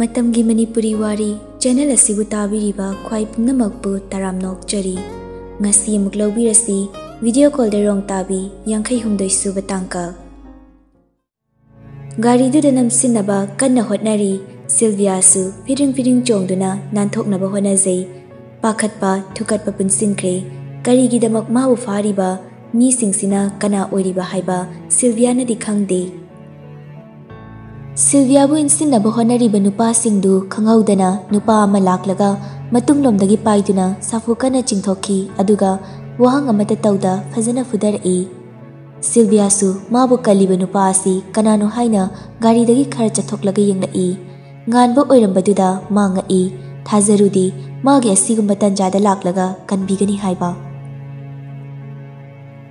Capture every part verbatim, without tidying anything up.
ꯃꯇꯝꯒꯤ ꯃꯅꯤꯄꯨꯔꯤ ꯋꯥꯔꯤ ꯆꯦꯅꯦꯜ ꯑꯁꯤꯕꯨ ꯇꯥꯕꯤꯔꯤꯕ ꯈ꯭ꯋꯥꯏ ꯄꯨꯝꯅꯃꯛꯄꯨ ꯇꯔꯥꯝꯅ ꯑꯣꯛꯆꯔꯤ꯫ ꯉꯁꯤ ꯑꯃꯨꯛ ꯂꯧꯕꯤꯔꯁꯤ ꯚꯤꯗꯤꯑꯣ ꯀꯣꯜꯗ ꯔꯣꯡ ꯇꯥꯕꯤ ꯌꯥꯡꯈꯩ ꯍꯨꯝꯗꯣꯏ ꯁꯨꯕ ꯇꯥꯡꯀꯛ꯫ ꯒꯥꯔꯤꯗꯨꯗ ꯅꯝꯁꯤꯟꯅꯕ ꯀꯟꯅ ꯍꯣꯠꯅꯔꯤ꯫ ꯁꯤꯜꯚꯤꯌꯥꯁꯨ ꯐꯤꯔꯤꯡ ꯐꯤꯔꯤꯡ ꯆꯣꯡꯗꯨꯅ ꯅꯥꯟꯊꯣꯛꯅꯕ ꯍꯣꯠꯅꯖꯩ꯫ ꯄꯥꯈꯠꯄ, ꯊꯨꯀꯠꯄ ꯄꯨꯟꯁꯤꯟꯈ꯭ꯔꯦ꯫ ꯀꯔꯤꯒꯤꯗꯃꯛ ꯃꯥꯕꯨ ꯐꯥꯔꯤꯕ ꯃꯤꯁꯤꯡꯁꯤꯅ ꯀꯅꯥ ꯑꯣꯏꯔꯤꯕ ꯍꯥꯏꯕ ꯁꯤꯜꯚꯤꯌꯥꯅꯗꯤ ꯈꯪꯗꯦ꯫ ꯁꯤꯜꯚꯤꯌꯥꯕꯨ ꯏꯟꯁꯤꯟꯅꯕ ꯍꯣꯠꯅꯔꯤꯕ ꯅꯨꯄꯥꯁꯤꯡꯗꯨ ꯈꯪꯍꯧꯗꯅ ꯅꯨꯄꯥ ꯑꯃ ꯂꯥꯛꯂꯒ ꯃꯇꯨꯡꯂꯣꯝꯗꯒꯤ ꯄꯥꯏꯗꯨꯅ ꯁꯥꯐꯨ ꯀꯟꯅ ꯆꯤꯡꯊꯣꯛꯈꯤ, ꯑꯗꯨꯒ ꯋꯥꯍꯪ ꯑꯃꯠꯇ ꯇꯧꯗ ꯐꯖꯅ ꯐꯨꯗꯔꯛꯏ꯫ ꯁꯤꯜꯚꯤꯌꯥꯁꯨ ꯃꯥꯕꯨ ꯀꯜꯂꯤꯕ ꯅꯨꯄꯥ ꯑꯁꯤ ꯀꯅꯥꯅꯣ ꯍꯥꯏꯅ ꯒꯥꯔꯤꯗꯒꯤ ꯈꯔ ꯆꯠꯊꯣꯛꯂꯒ ꯌꯦꯡꯂꯛꯏ꯫ ꯉꯥꯟꯕ ꯑꯣꯏꯔꯝꯕꯗꯨꯗ ꯃꯥ ꯉꯛꯏ꯫ ꯊꯥꯖꯔꯨꯗꯦ ꯃꯥꯒꯤ ꯑꯁꯤꯒꯨꯝꯕ ꯇꯟꯖꯥꯗ ꯂꯥꯛꯂꯒ ꯀꯟꯕꯤꯒꯅꯤ ꯍꯥꯏꯕ꯫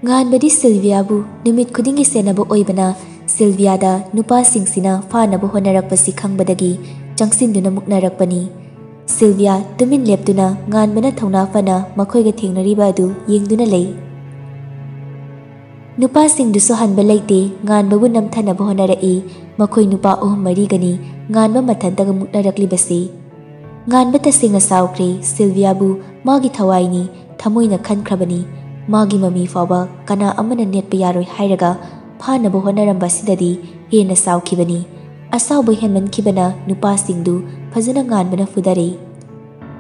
ꯉꯥꯟꯕꯗꯤ ꯁꯤꯜꯚꯤꯌꯥꯕꯨ ꯅꯨꯃꯤꯠ ꯈꯨꯗꯤꯡꯒꯤ ꯁꯦꯟꯅꯕ ꯑꯣꯏꯕꯅ, ꯁꯤꯜꯚꯤꯌꯥꯗ ꯅꯨꯄꯥꯁꯤꯡꯁꯤꯅ ꯐꯥꯅꯕ ꯍꯣꯠꯅꯔꯛꯄꯁꯤ ꯈꯪꯕꯗꯒꯤ ꯆꯪꯁꯤꯟꯗꯨꯅ ꯃꯨꯛꯅꯔꯛꯄꯅꯤ꯫ ꯁꯤꯜꯚꯤꯌꯥ ꯇꯨꯃꯤꯟ ꯂꯦꯞꯇꯨꯅ ꯉꯥꯟꯕꯅ ꯊꯧꯅꯥ ꯐꯅ ꯃꯈꯣꯏꯒ ꯊꯦꯡꯅꯔꯤꯕ ꯑꯗꯨ ꯌꯦꯡꯗꯨꯅ ꯂꯩ꯫ ꯅꯨꯄꯥꯁꯤꯡꯗꯨꯁꯨ ꯍꯟꯕ ꯂꯩꯇꯦ, ꯉꯥꯟꯕꯕꯨ ꯅꯝꯊꯅꯕ ꯍꯣꯠꯅꯔꯛꯏ꯫ ꯃꯈꯣꯏ ꯅꯨꯄꯥ ꯑꯍꯨꯝ ꯃꯔꯤꯒꯅꯤ ꯉꯥꯟꯕ ꯃꯊꯟꯇꯒ ꯃꯨꯛꯅꯔꯛꯂꯤꯕꯁꯤ꯫ ꯉꯥꯟꯕ ꯇꯁꯦꯡꯅ ꯁꯥꯎꯈ꯭ꯔꯦ꯫ ꯁꯤꯜꯚꯤꯌꯥꯕꯨ ꯃꯥꯒꯤ ꯊꯋꯥꯏꯅꯤ, ꯊꯃꯣꯏꯅ ꯈꯟꯈ꯭ꯔꯕꯅꯤ꯫ ꯃꯥꯒꯤ ꯃꯃꯤ ꯐꯥꯎꯕ ꯀꯅꯥ ꯑꯃꯅ ꯅꯦꯠꯄ ꯌꯥꯔꯣꯏ ꯍꯥꯏꯔꯒ ꯐꯥꯅꯕ ꯍꯣꯠꯅꯔꯝꯕ ꯑꯁꯤꯗꯗꯤ ꯍꯦꯟꯅ ꯁꯥꯎꯈꯤꯕꯅꯤ꯫ ꯑꯁꯥꯎꯕ ꯍꯦꯟꯃꯟꯈꯤꯕꯅ ꯅꯨꯄꯥꯁꯤꯡꯗꯨ ꯐꯖꯅ ꯉꯥꯟꯕꯅ ꯐꯨꯗꯔꯦ꯫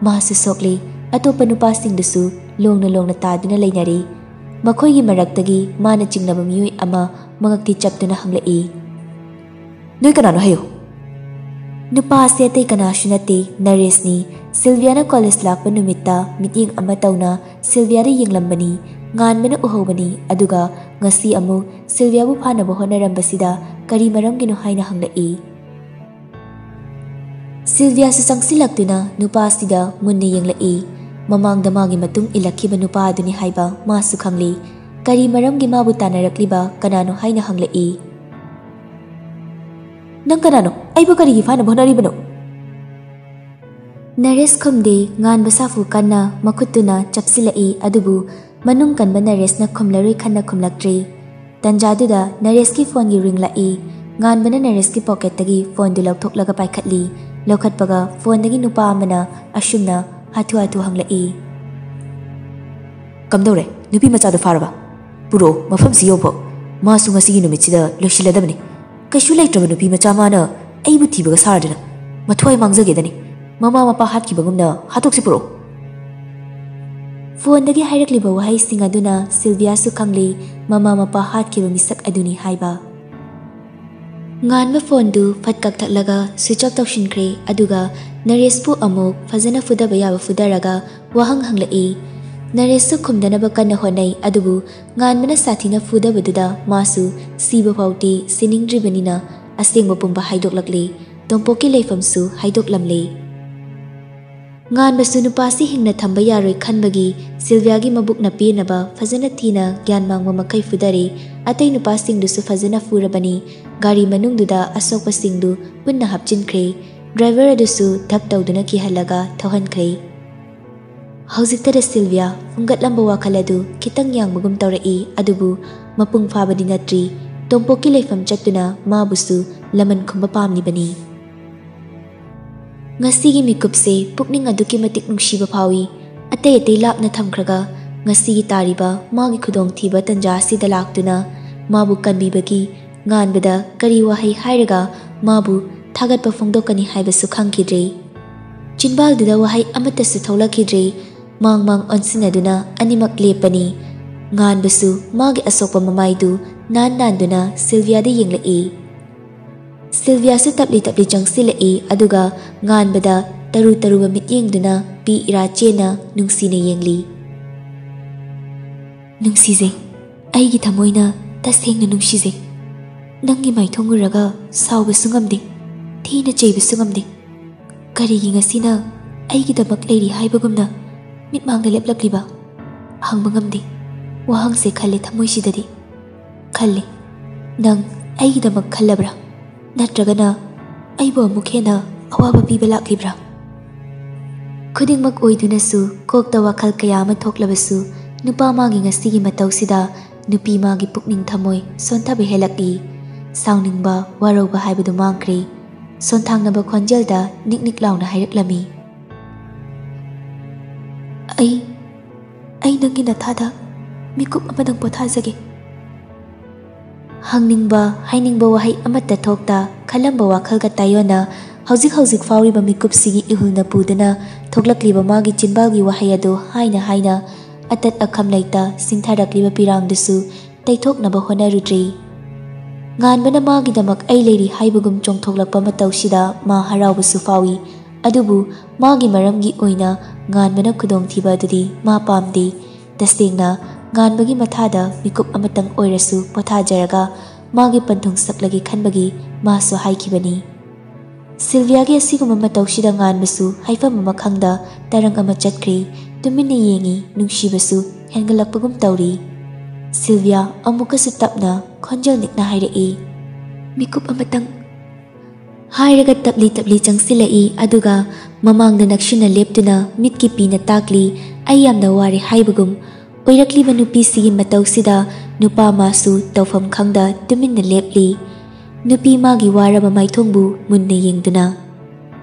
ꯃꯥꯁꯨ ꯁꯣꯛꯂꯦ꯫ ꯑꯇꯣꯞꯄ ꯅꯨꯄꯥꯁꯤꯡꯗꯨꯁꯨ ꯂꯣꯡꯅ ꯂꯣꯡꯅ ꯇꯥꯗꯨꯅ ꯂꯩꯅꯔꯦ꯫ ꯃꯈꯣꯏꯒꯤ ꯃꯔꯛꯇꯒꯤ ꯃꯥꯅ ꯆꯤꯡꯅꯕ ꯃꯤꯑꯣꯏ ꯑꯃ ꯃꯉꯛꯇꯤ ꯆꯞꯇꯨꯅ ꯍꯪꯂꯛꯏ, "ꯅꯣꯏ ꯀꯅꯥꯅꯣ ꯍꯥꯏꯌꯨ?" ꯅꯨꯄꯥ ꯑꯁꯤ ꯑꯇꯩ ꯀꯅꯥꯁꯨ ꯅꯠꯇꯦ, ꯅꯔꯦꯁꯅꯤ꯫ ꯁꯤꯜꯚꯤꯌꯥꯅ ꯀꯣꯂꯦꯖ ꯂꯥꯛꯄ ꯅꯨꯃꯤꯠꯇ ꯃꯤꯠꯌꯦꯡ ꯑꯃ ꯇꯧꯅ ꯁꯤꯜꯚꯤꯌꯥꯗ ꯌꯦꯡꯂꯝꯕꯅꯤ꯫ ꯉꯥꯟꯕꯅ ꯎꯍꯧꯕꯅꯤ, ꯑꯗꯨꯒ ꯉꯁꯤ ꯑꯃꯨꯛ ꯁꯤꯜꯚꯤꯌꯥꯕꯨ ꯐꯥꯅꯕ ꯍꯣꯠꯅꯔꯝꯕꯁꯤꯗ ꯀꯔꯤ ꯃꯔꯝꯒꯤꯅꯣ ꯍꯥꯏꯅ ꯍꯪꯂꯛꯏ꯫ ꯁꯤꯜꯚꯤꯌꯥꯁꯨ ꯆꯪꯁꯤꯜꯂꯛꯇꯨꯅ ꯅꯨꯄꯥꯁꯤꯗ ꯃꯨꯟꯅ ꯌꯦꯡꯂꯛꯏ꯫ ꯃꯃꯥꯡꯗ ꯃꯥꯒꯤ ꯃꯇꯨꯡ ꯏꯜꯂꯛꯈꯤꯕ ꯅꯨꯄꯥ ꯑꯗꯨꯅꯤ ꯍꯥꯏꯕ ꯃꯥꯁꯨ ꯈꯪꯂꯤ꯫ ꯀꯔꯤ ꯃꯔꯝꯒꯤ ꯃꯥꯕꯨ ꯇꯥꯟꯅꯔꯛꯂꯤꯕ ꯀꯅꯥꯅꯣ ꯍꯥꯏꯅ ꯍꯪꯂꯛꯏ꯫ "ꯅꯪ ꯀꯅꯥꯅꯣ? ꯑꯩꯕꯨ ꯀꯔꯤꯒꯤ ꯐꯥꯅꯕ ꯍꯣꯠꯅꯔꯤꯕꯅꯣ?" ꯅꯔꯦꯁ ꯈꯨꯝꯗꯦ꯫ ꯉꯥꯟꯕ ꯁꯥꯐꯨ ꯀꯟꯅ ꯃꯈꯨꯠꯇꯨꯅ ꯆꯞꯁꯤꯜꯂꯛꯏ, ꯑꯗꯨꯕꯨ ꯃꯅꯨꯡ ꯀꯟꯕ ꯅꯔꯦꯁꯅ ꯈꯨꯝꯂꯔꯣꯏ ꯈꯟꯅ ꯈꯨꯝꯂꯛꯇ꯭ꯔꯤ꯫ ꯇꯟꯖꯥꯗꯨꯗ ꯅꯔꯦꯁꯀꯤ ꯐꯣꯟꯒꯤ ꯔꯤꯡ ꯂꯥꯛꯏ꯫ ꯉꯥꯟꯕꯅ ꯅꯔꯦꯁꯀꯤ ꯄꯣꯀꯦꯠꯇꯒꯤ ꯐꯣꯟꯗꯨ ꯂꯧꯊꯣꯛꯂꯒ ꯄꯥꯏꯈꯠꯂꯤ꯫ ꯂꯧꯈꯠꯄꯒ ꯐꯣꯟꯗꯒꯤ ꯅꯨꯄꯥ ꯑꯃꯅ ꯑꯁꯨꯝꯅ ꯍꯥꯊꯨ ꯍꯥꯊꯨ ꯍꯪꯂꯛꯏ꯫ "ꯀꯝꯗꯧꯔꯦ? ꯅꯨꯄꯤ ꯃꯆꯥꯗꯣ ꯐꯥꯔꯕ? ꯄꯨꯔꯛꯑꯣ, ꯃꯐꯝꯁꯤ ꯌꯧꯐꯥꯎ꯫ ꯃꯥꯁꯨ ꯉꯁꯤꯒꯤ ꯅꯨꯃꯤꯠꯁꯤꯗ ꯂꯣꯏꯁꯤꯜꯂꯗꯕꯅꯤ꯫ ꯀꯩꯁꯨ ꯂꯩꯇ꯭ꯔꯕ ꯅꯨꯄꯤ ꯃꯆꯥ ꯃꯥꯅ ꯑꯩꯕꯨ ꯊꯤꯕꯒ ꯁꯥꯔꯗꯅ꯫ ꯃꯊ꯭ꯋꯥꯏ ꯃꯥꯡꯖꯒꯦꯗꯅꯤ꯫ ꯃꯃꯥ ꯃꯄꯥ ꯍꯥꯠꯈꯤꯕꯒꯨꯝꯅ ꯍꯥꯠꯇꯣꯛꯁꯤ ꯄꯨꯔꯛꯑꯣ꯫" ꯐꯣꯟꯗꯒꯤ ꯍꯥꯏꯔꯛꯂꯤꯕ ꯋꯥꯍꯩꯁꯤꯡ ꯑꯗꯨꯅ ꯁꯤꯜꯚꯤꯌꯥꯁꯨ ꯈꯪꯂꯤ, ꯃꯃꯥ ꯃꯄꯥ ꯍꯥꯠꯈꯤꯕ ꯃꯤꯁꯛ ꯑꯗꯨꯅꯤ ꯍꯥꯏꯕ꯫ ꯉꯥꯟꯕ ꯐꯣꯟꯗꯨ ꯐꯠ ꯀꯛꯊꯠꯂꯒ switch off ꯇꯧꯁꯤꯟꯈ꯭ꯔꯦ꯫ ꯑꯗꯨꯒ ꯅꯔꯦꯁꯄꯨ ꯑꯃꯨꯛ ꯐꯖꯅ ꯐꯨꯗꯕ ꯌꯥꯕ ꯐꯨꯗꯔꯒ ꯋꯥꯍꯪ ꯍꯪꯂꯛꯏ꯫ ꯅꯔꯦꯁꯁꯨ ꯈꯨꯝꯗꯅꯕ ꯀꯟꯅ ꯍꯣꯠꯅꯩ, ꯑꯗꯨꯕꯨ ꯉꯥꯟꯕꯅ ꯁꯥꯊꯤꯅ ꯐꯨꯗꯕꯗꯨꯗ ꯃꯥꯁꯨ ꯁꯤꯕ ꯐꯥꯎꯗꯤ ꯁꯤꯅꯤꯡꯗ꯭ꯔꯤꯕꯅꯤꯅ ꯑꯁꯦꯡꯕ ꯄꯨꯝꯕ ꯍꯥꯏꯗꯣꯛꯂꯛꯂꯤ꯫ ꯇꯣꯝꯄꯣꯛꯀꯤ ꯂꯩꯐꯝꯁꯨ ꯍꯥꯏꯗꯣꯛꯂꯝꯂꯤ꯫ ꯉꯥꯟꯕꯁꯨ ꯅꯨꯄꯥꯁꯤ ꯍꯤꯡꯅ ꯊꯝꯕ ꯌꯥꯔꯣꯏ ꯈꯟꯕꯒꯤ ꯁꯤꯜꯚꯤꯌꯥꯒꯤ ꯃꯕꯨꯛꯅ ꯄꯦꯟꯅꯕ ꯐꯖꯅ ꯊꯤꯅ ꯒ꯭ꯌꯥꯟ ꯃꯥꯡꯕ ꯃꯈꯩ ꯐꯨꯗꯔꯦ꯫ ꯑꯇꯩ ꯅꯨꯄꯥꯁꯤꯡꯗꯨꯁꯨ ꯐꯖꯅ ꯐꯨꯔꯕꯅꯤ꯫ ꯒꯥꯔꯤ ꯃꯅꯨꯡꯗꯨꯗ ꯑꯁꯣꯛꯄꯁꯤꯡꯗꯨ ꯄꯨꯟꯅ ꯍꯥꯞꯆꯤꯟꯈ꯭ꯔꯦ꯫ ꯗ꯭ꯔꯥꯏꯚꯔ ꯑꯗꯨꯁꯨ ꯙꯞ ꯇꯧꯗꯨꯅ ꯀꯤꯍꯜꯂꯒ ꯊꯧꯍꯟꯈ꯭ꯔꯦ꯫ ꯍꯧꯖꯤꯛꯇꯗ ꯁꯤꯜꯚꯤꯌꯥ ꯐꯨꯡꯒꯠꯂꯝꯕ ꯋꯥꯈꯜ ꯑꯗꯨ ꯈꯤꯇꯪ ꯌꯥꯡꯕꯒꯨꯝ ꯇꯧꯔꯛꯏ, ꯑꯗꯨꯕꯨ ꯃꯄꯨꯡ ꯐꯥꯕꯗꯤ ꯅꯠꯇ꯭ꯔꯤ꯫ ꯇꯣꯝꯄꯣꯛꯀꯤ ꯂꯩꯐꯝ ꯆꯠꯇꯨꯅ ꯃꯥꯕꯨꯁꯨ ꯂꯃꯟ ꯈꯨꯝꯕ ꯄꯥꯝꯂꯤꯕꯅꯤ꯫ ꯉꯁꯤꯒꯤ ꯃꯤꯀꯨꯞꯁꯦ ꯄꯨꯛꯅꯤꯡ ꯑꯗꯨꯛꯀꯤ ꯃꯇꯤꯛ ꯅꯨꯡꯁꯤꯕ ꯐꯥꯎꯏ꯫ ꯑꯇꯩ ꯑꯇꯩ ꯂꯥꯞꯅ ꯊꯝꯈ꯭ꯔꯒ ꯉꯁꯤꯒꯤ ꯇꯥꯔꯤꯕ ꯃꯥꯒꯤ ꯈꯨꯗꯣꯡꯊꯤꯕ ꯇꯟꯖꯥ ꯑꯁꯤꯗ ꯂꯥꯛꯇꯨꯅ ꯃꯥꯕꯨ ꯀꯟꯕꯤꯕꯒꯤ ꯉꯥꯟꯕꯗ ꯀꯔꯤ ꯋꯥꯍꯩ ꯍꯥꯏꯔꯒ ꯃꯥꯕꯨ ꯊꯥꯒꯠꯄ ꯐꯣꯡꯗꯣꯛꯀꯅꯤ ꯍꯥꯏꯕꯁꯨ ꯈꯪꯈꯤꯗ꯭ꯔꯦ꯫ ꯆꯤꯟꯕꯥꯜꯗꯨꯗ ꯋꯥꯍꯩ ꯑꯃꯠꯇꯁꯨ ꯊꯣꯛꯂꯛꯈꯤꯗ꯭ꯔꯦ꯫ ꯃꯥꯡ ꯃꯥꯡ ꯑꯣꯟꯁꯤꯟꯅꯗꯨꯅ ꯑꯅꯤꯃꯛ ꯂꯦꯞꯄꯅꯤ꯫ ꯉꯥꯟꯕꯁꯨ ꯃꯥꯒꯤ ꯑꯁꯣꯛꯄ ꯃꯃꯥꯏꯗꯨ ꯅꯥꯟ ꯅꯥꯟꯗꯨꯅ ꯁꯤꯜꯚꯤꯌꯥꯗ ꯌꯦꯡꯂꯛꯏ꯫ ꯁꯤꯜꯚꯤꯌꯥꯁꯨ ꯇꯞꯂꯤ ꯇꯞꯂꯤ ꯆꯪꯁꯤꯜꯂꯛꯏ, ꯑꯗꯨꯒ ꯉꯥꯟꯕꯗ ꯇꯔꯨ ꯇꯔꯨꯕ ꯃꯤꯠꯌꯦꯡꯗꯨꯅ ꯄꯤ ꯏꯔꯥ ꯆꯦꯟꯅ ꯅꯨꯡꯁꯤꯅ ꯌꯦꯡꯂꯤ꯫ "ꯅꯨꯡꯁꯤꯖꯩ, ꯑꯩꯒꯤ ꯊꯃꯣꯏꯅ ꯇꯁꯦꯡꯅ ꯅꯨꯡꯁꯤꯖꯩ꯫ ꯅꯪꯒꯤ ꯃꯥꯏꯊꯣꯡ ꯎꯔꯒ ꯁꯥꯎꯕꯁꯨ ꯉꯝꯗꯦ, ꯊꯤꯅ ꯆꯩꯕꯁꯨ ꯉꯝꯗꯦ꯫ ꯀꯔꯤꯒꯤ ꯉꯁꯤꯅ ꯑꯩꯒꯤꯗꯃꯛ ꯂꯩꯔꯤ ꯍꯥꯏꯕꯒꯨꯝꯅ ꯃꯤꯠꯃꯥꯡꯗ ꯂꯦꯞꯂꯛꯂꯤꯕ? ꯍꯪꯕ ꯉꯝꯗꯦ꯫ ꯋꯥꯍꯪꯁꯦ ꯈꯜꯂꯦ ꯊꯃꯣꯏꯁꯤꯗꯗꯤ꯫ ꯈꯜꯂꯦ, ꯅꯪ ꯑꯩꯒꯤꯗꯃꯛ ꯈꯜꯂꯕ꯭ꯔꯥ? ꯅꯠꯇ꯭ꯔꯒꯅ ꯑꯩꯕꯨ ꯑꯃꯨꯛ ꯍꯦꯟꯅ ꯑꯋꯥꯕ ꯄꯤꯕ ꯂꯥꯛꯂꯤꯕ꯭ꯔꯥ?" ꯈꯨꯗꯤꯡꯃꯛ ꯑꯣꯏꯗꯨꯅꯁꯨ ꯀꯣꯛꯇ ꯋꯥꯈꯜ ꯀꯌꯥ ꯑꯃ ꯊꯣꯛꯂꯕꯁꯨ, ꯅꯨꯄꯥ ꯃꯥꯒꯤ ꯉꯁꯤꯒꯤ ꯃꯇꯧꯁꯤꯗ ꯅꯨꯄꯤ ꯃꯥꯒꯤ ꯄꯨꯛꯅꯤꯡ ꯊꯃꯣꯏ ꯁꯣꯟꯊꯕ ꯍꯦꯜꯂꯛꯂꯤ꯫ ꯁꯥꯎꯅꯤꯡꯕ, ꯋꯥꯔꯧꯕ ꯍꯥꯏꯕꯗꯨ ꯃꯥꯡꯈ꯭ꯔꯦ꯫ ꯁꯣꯟꯊꯥꯡꯅꯕ ꯈꯣꯟꯖꯦꯜꯗ ꯅꯤꯛ ꯅꯤꯛ ꯂꯥꯎꯅ ꯍꯥꯏꯔꯛꯂꯝꯃꯤ꯫ "ꯑꯩ, ꯑꯩ ꯅꯪꯒꯤ ꯅꯊꯥꯗ ꯃꯤꯀꯨꯞ ꯑꯃꯗꯪ ꯄꯣꯊꯥꯖꯒꯦ"꯫ ꯍꯪꯅꯤꯡꯕ, ꯍꯥꯏꯅꯤꯡꯕ ꯋꯥꯍꯩ ꯑꯃꯠꯇ ꯊꯣꯛꯇ, ꯈꯜꯂꯝꯕ ꯋꯥꯈꯜꯒ ꯇꯥꯏꯑꯣꯟꯅ, ꯍꯧꯖꯤꯛ ꯍꯧꯖꯤꯛ ꯐꯥꯎꯔꯤꯕ ꯃꯤꯀꯨꯞꯁꯤꯒꯤ ꯏꯍꯨꯜꯅ ꯄꯨꯗꯨꯅ ꯊꯣꯛꯂꯛꯂꯤꯕ ꯃꯥꯒꯤ ꯆꯤꯟꯕꯥꯜꯒꯤ ꯋꯥꯍꯩ ꯑꯗꯨ ꯍꯥꯏꯅ ꯍꯥꯏꯅ, ꯑꯇꯠ ꯑꯈꯝ ꯂꯩꯇ ꯁꯤꯟꯊꯔꯛꯂꯤꯕ ꯄꯤꯔꯥꯡꯗꯨꯁꯨ ꯇꯩꯊꯣꯛꯅꯕ ꯍꯣꯠꯅꯔꯨꯗ꯭ꯔꯤ꯫ ꯉꯥꯟꯕꯅ ꯃꯥꯒꯤꯗꯃꯛ ꯑꯩ ꯂꯩꯔꯤ ꯍꯥꯏꯕꯒꯨꯝ ꯆꯣꯡꯊꯣꯛꯂꯛꯄ ꯃꯇꯧꯁꯤꯗ ꯃꯥ ꯍꯔꯥꯎꯕꯁꯨ ꯐꯥꯎꯏ꯫ ꯑꯗꯨꯕꯨ ꯃꯥꯒꯤ ꯃꯔꯝꯒꯤ ꯑꯣꯏꯅ ꯉꯥꯟꯕꯅ ꯈꯨꯗꯣꯡꯊꯤꯕ ꯑꯗꯨꯗꯤ ꯃꯥ ꯄꯥꯝꯗꯦ꯫ ꯇꯁꯦꯡꯅ ꯉꯥꯟꯕꯒꯤ ꯃꯊꯥꯗ ꯃꯤꯀꯨꯞ ꯑꯃꯇꯪ ꯑꯣꯏꯔꯁꯨ ꯄꯣꯊꯥꯖꯔꯒ ꯃꯥꯒꯤ ꯄꯟꯊꯨꯡ ꯁꯛꯂꯒꯦ ꯈꯟꯕꯒꯤ ꯃꯥꯁꯨ ꯍꯥꯏꯈꯤꯕꯅꯤ꯫ ꯁꯤꯜꯚꯤꯌꯥꯒꯤ ꯑꯁꯤꯒꯨꯝꯕ ꯃꯇꯧꯁꯤꯗ ꯉꯥꯟꯕꯁꯨ ꯍꯥꯏꯐꯝ ꯑꯃ ꯈꯪꯗ ꯇꯔꯪ ꯑꯃ ꯆꯠꯈ꯭ꯔꯦ꯫ ꯇꯨꯃꯤꯟꯅ ꯌꯦꯡꯉꯤ, ꯅꯨꯡꯁꯤꯕꯁꯨ ꯍꯦꯟꯒꯠꯂꯛꯄꯒꯨꯝ ꯇꯧꯔꯤ꯫ ꯁꯤꯜꯚꯤꯌꯥ ꯑꯃꯨꯛꯀꯁꯨ ꯇꯞꯅ ꯈꯣꯟꯖꯦꯜ ꯅꯤꯛꯅ ꯍꯥꯏꯔꯛꯏ, "ꯃꯤꯀꯨꯞ ꯑꯃꯇꯪ"꯫ ꯍꯥꯏꯔꯒ ꯇꯞꯂꯤ ꯇꯞꯂꯤ ꯆꯪꯁꯤꯜꯂꯛꯏ, ꯑꯗꯨꯒ ꯃꯃꯥꯡꯗ ꯅꯛꯁꯤꯟꯅ ꯂꯦꯞꯇꯨꯅ ꯃꯤꯠꯀꯤ ꯄꯤꯅ ꯇꯥꯛꯂꯤ, "ꯑꯩ ꯌꯥꯝꯅ ꯋꯥꯔꯦ" ꯍꯥꯏꯕꯒꯨꯝ꯫ ꯑꯣꯏꯔꯛꯂꯤꯕ ꯅꯨꯄꯤꯁꯤꯒꯤ ꯃꯇꯧꯁꯤꯗ ꯅꯨꯄꯥ ꯃꯥꯁꯨ ꯇꯧꯐꯝ ꯈꯪꯗ ꯇꯨꯃꯤꯟꯅ ꯂꯦꯞꯂꯤ, ꯅꯨꯄꯤ ꯃꯥꯒꯤ ꯋꯥꯔꯕ ꯃꯥꯏꯊꯣꯡꯕꯨ ꯃꯨꯟꯅ ꯌꯦꯡꯗꯨꯅ꯫